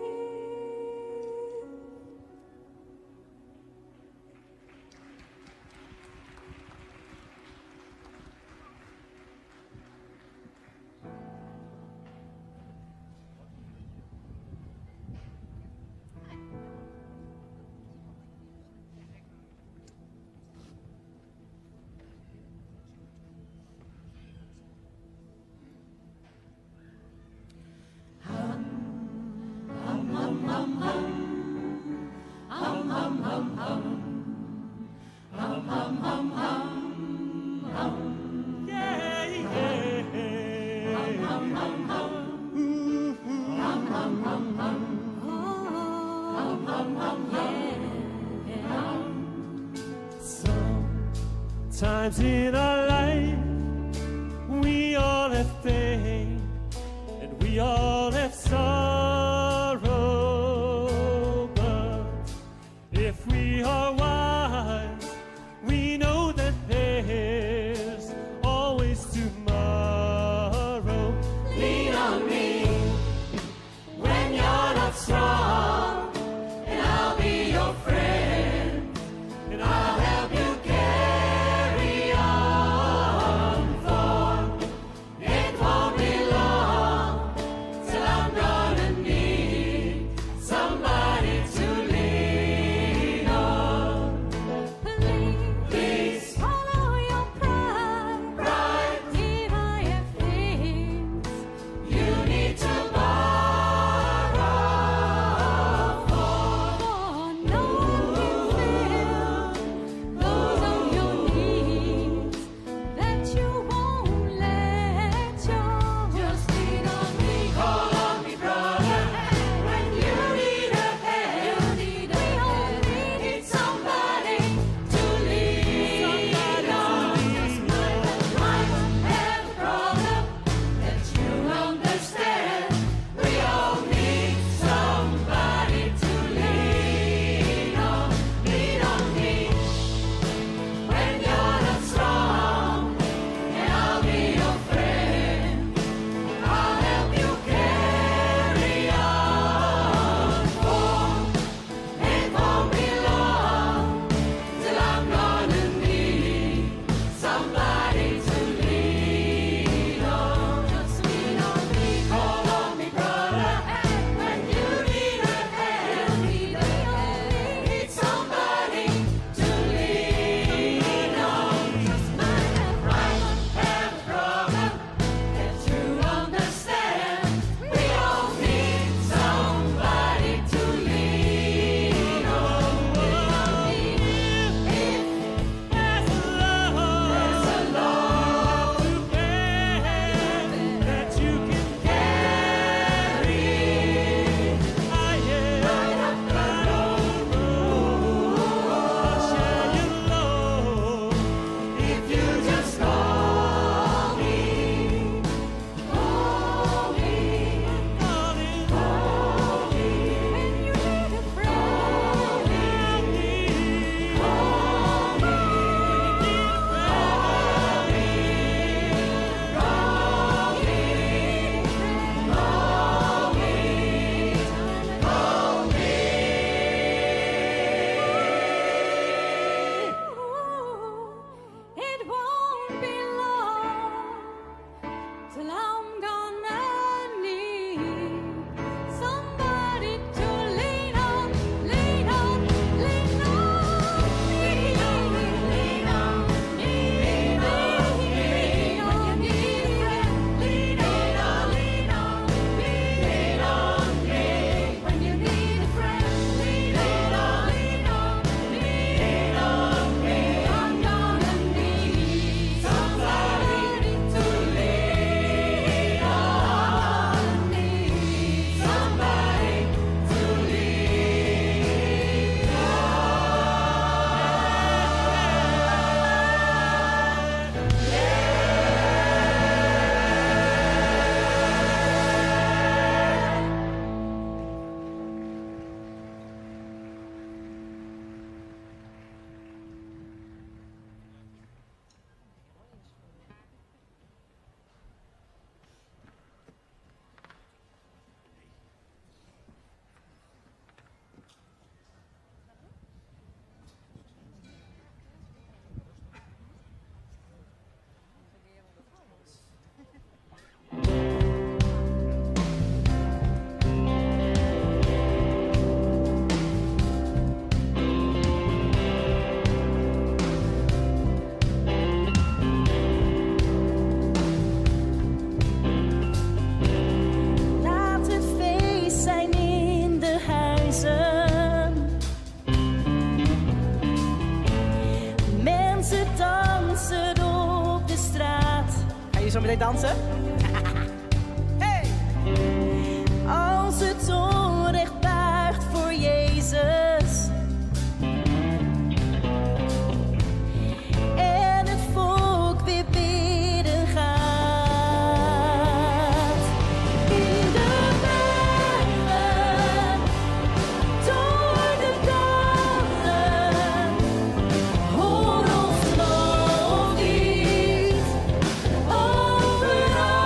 Sometimes in our life we all have pain and we all have sorrow. But if we are wise, we know that there's always tomorrow. Lean on me when you're not strong, and I'll be your friend, and I'll help you carry on. For it won't be long. Dansen? Hey! Als het onrecht buigt voor Jezus. En het volk weer bidden gaat. In de bergen, door de dalen. Hoor ons loflied. Overal.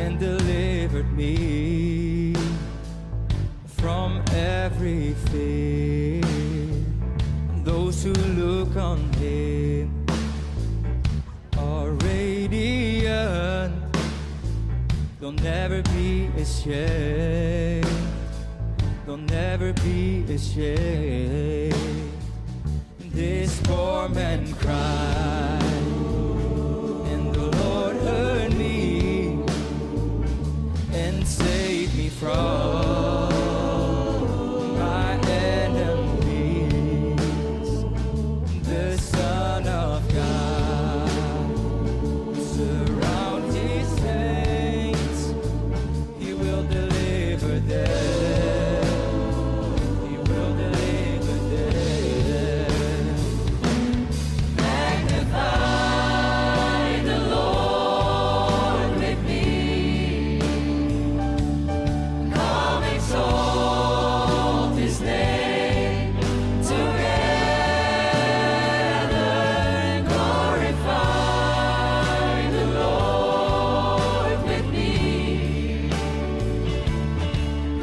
And delivered me from every fear. Those who look on him are radiant. They'll never be ashamed. They'll never be ashamed. This poor man cried, and the Lord heard me and saved me from my enemies. The Son of God surround His saints. He will deliver them. He will deliver them. Magnify the Lord with me. Come exalt His name together. Glorify the Lord with me.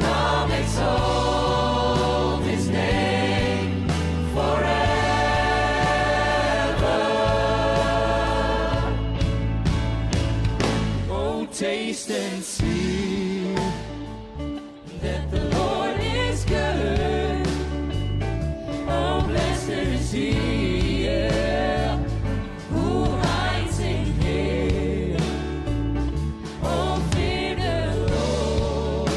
Come exalt His name forever. Oh, taste and see that the Lord is good. Oh, blessed is he, yeah, who hides in him. Oh, fear the Lord.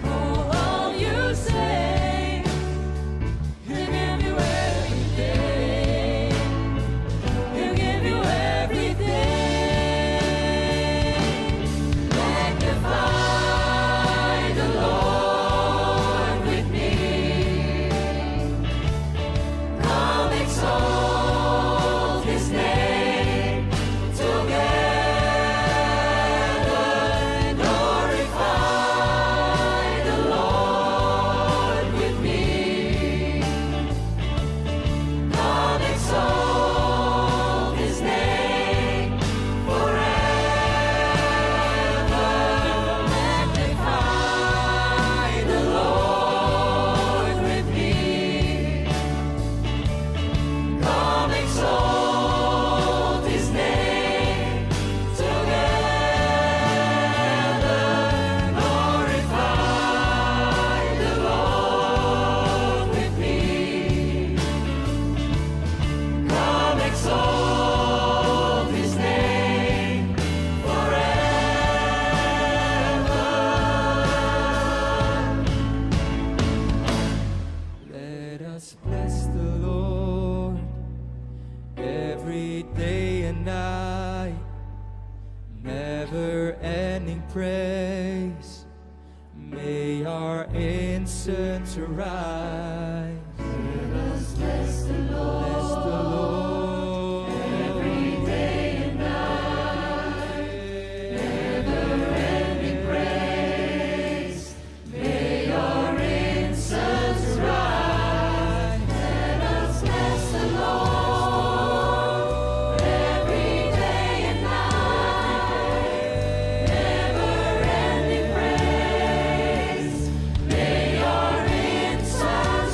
Oh, all you saints, He'll give you everything. He'll give you everything. Magnify the Lord with me. Come exalt His name together. Glorify the Lord with me. Come exalt His name forever. Magnify the Lord with me. Come exalt His name together. Glorify the Lord with me. Come exalt His name forever. Let us bless the Lord every day and night. Never ending praise. May our incense arise. Let us bless the Lord. Bless the Lord every day and night. Never-ending praise. May our incense rise. Let us bless the Lord every day and night. Never-ending praise. May our incense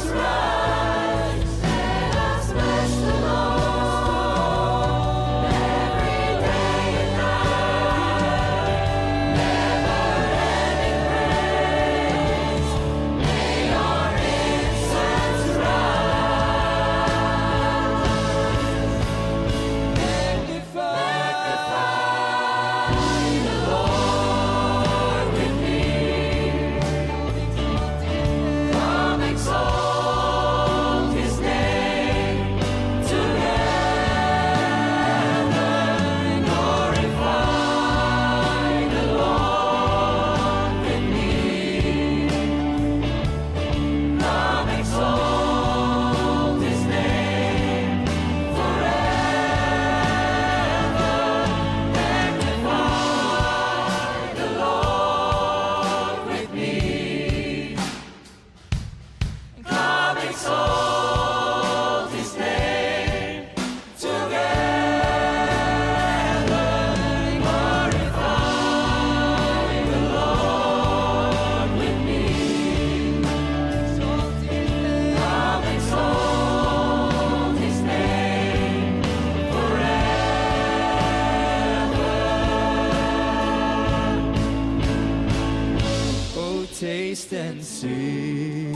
Taste and see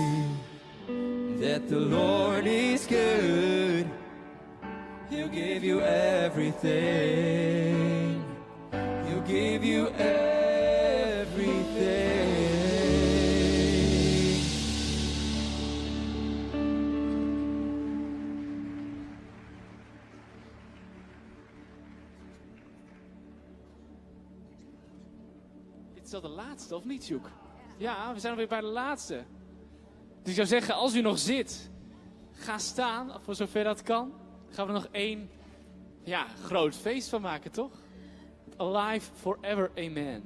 that the Lord is good. He'll give you everything. He'll give you everything. Dit is al de laatste, of niet, Sjoek? Ja, we zijn alweer bij de laatste. Dus ik zou zeggen, als u nog zit, ga staan, voor zover dat kan. Dan gaan we er nog één ja, groot feest van maken, toch? Alive forever, amen.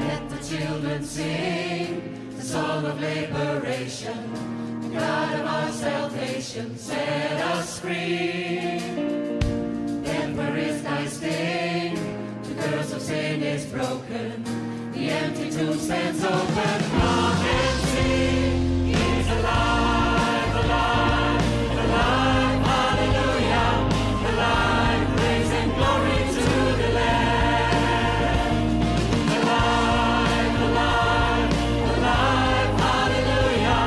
Let the children sing the song of liberation. The God of our salvation set us free. Death, is thy sting? The curse of sin is broken. The empty tomb stands open. Come and see, He's alive, alive, alive. Hallelujah, alive. Praise and glory to the Lamb. Alive, alive, alive, hallelujah,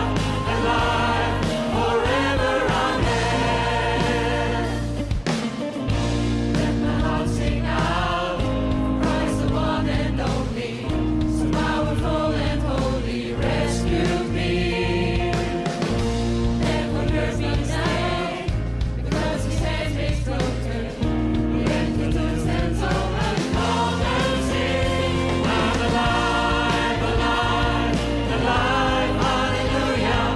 alive, forever, amen. Let my heart sing out, Christ the one and only, so powerful and holy, rescued me. Death will curse me now, because his hand is broken. The empty tomb stands open, come and see. I'm alive, alive, alive, hallelujah,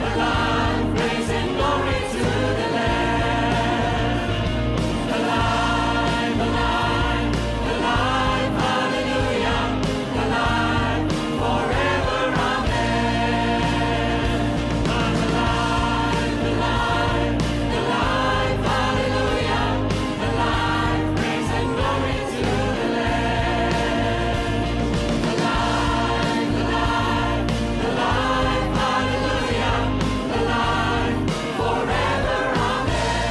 alive, praise and glory to the Lamb. Alive, alive, alive, hallelujah, alive, forever, amen. I'm alive, alive, alive, hallelujah, alive, praise and glory to the Lamb. Alive, alive, alive, hallelujah, alive, forever, amen.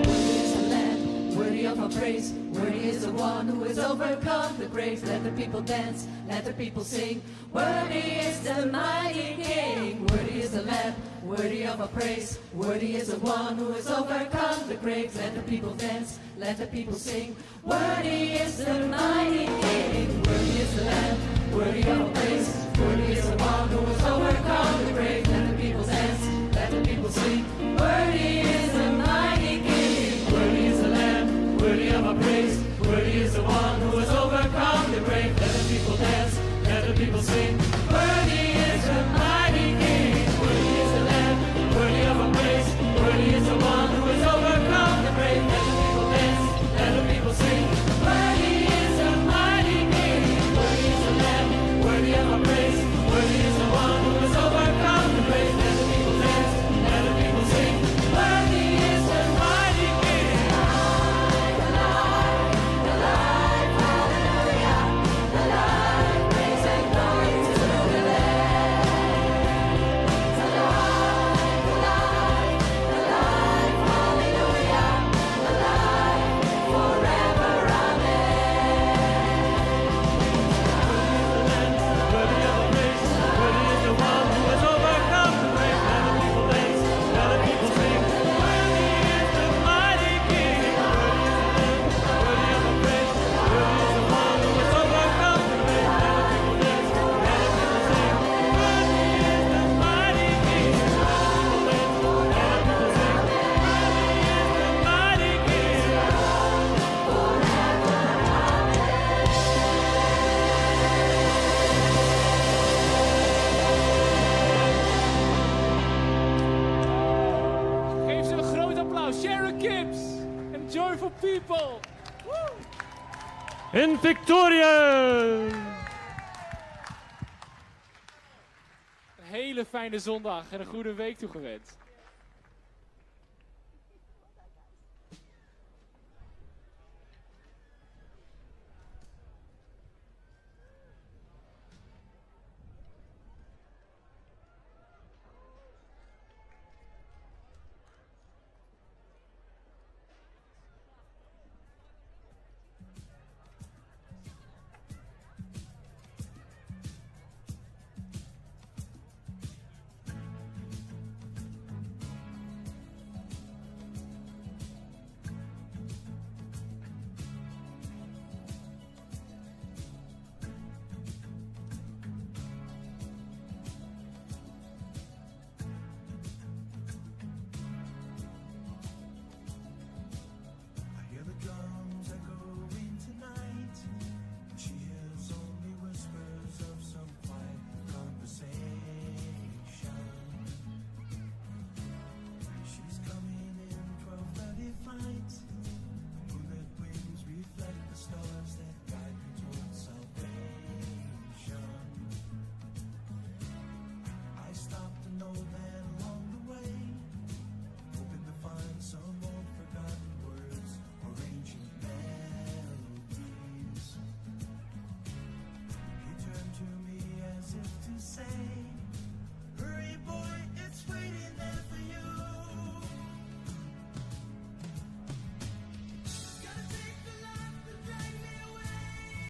Worthy is the Lamb, worthy of our praise. Worthy is the one who has overcome the grave. Let the people dance, let the people sing. Worthy is the mighty King. Worthy is the Lamb, worthy of our praise. Worthy is the one who has overcome the grave. Let the people dance, let the people sing. Worthy is the mighty King. Worthy is the Lamb, worthy of our praise. Worthy is the one who has overcome the grave. Let the people dance, let the people sing. Worthy is the mighty King. Worthy is the Lamb, worthy of our praise. Worthy is the one who has overcome the grave. Let the people dance, let the people sing. Worthy is the mighty King. Worthy is the Lamb, worthy of our praise. Worthy is the one who has overcome the grave. Let the people dance, let the people sing. Worthy is the mighty King. Worthy is the Lamb, worthy of our praise. Worthy is the one who has overcome the grave. Let the people dance, let the people sing. Worthy is the mighty King. Alive, alive, hallelujah, alive, praise and glory to the Lamb. Alive, alive, alive, hallelujah, alive, forever, Worthy of our praise, worthy is the one who has overcome the grave. Let the people dance, let the people sing. Worthy is the mighty King. Worthy is the Lamb, worthy of our praise. Worthy is the one who has overcome the grave. Let the people dance, let the people sing. Worthy is the mighty King. Let the people dance, let the people sing. Worthy is the mighty King. Geef ze een groot applaus. Sharon Kips en Joyful People. In Victoria! Een hele fijne zondag en een goede week toegewenst.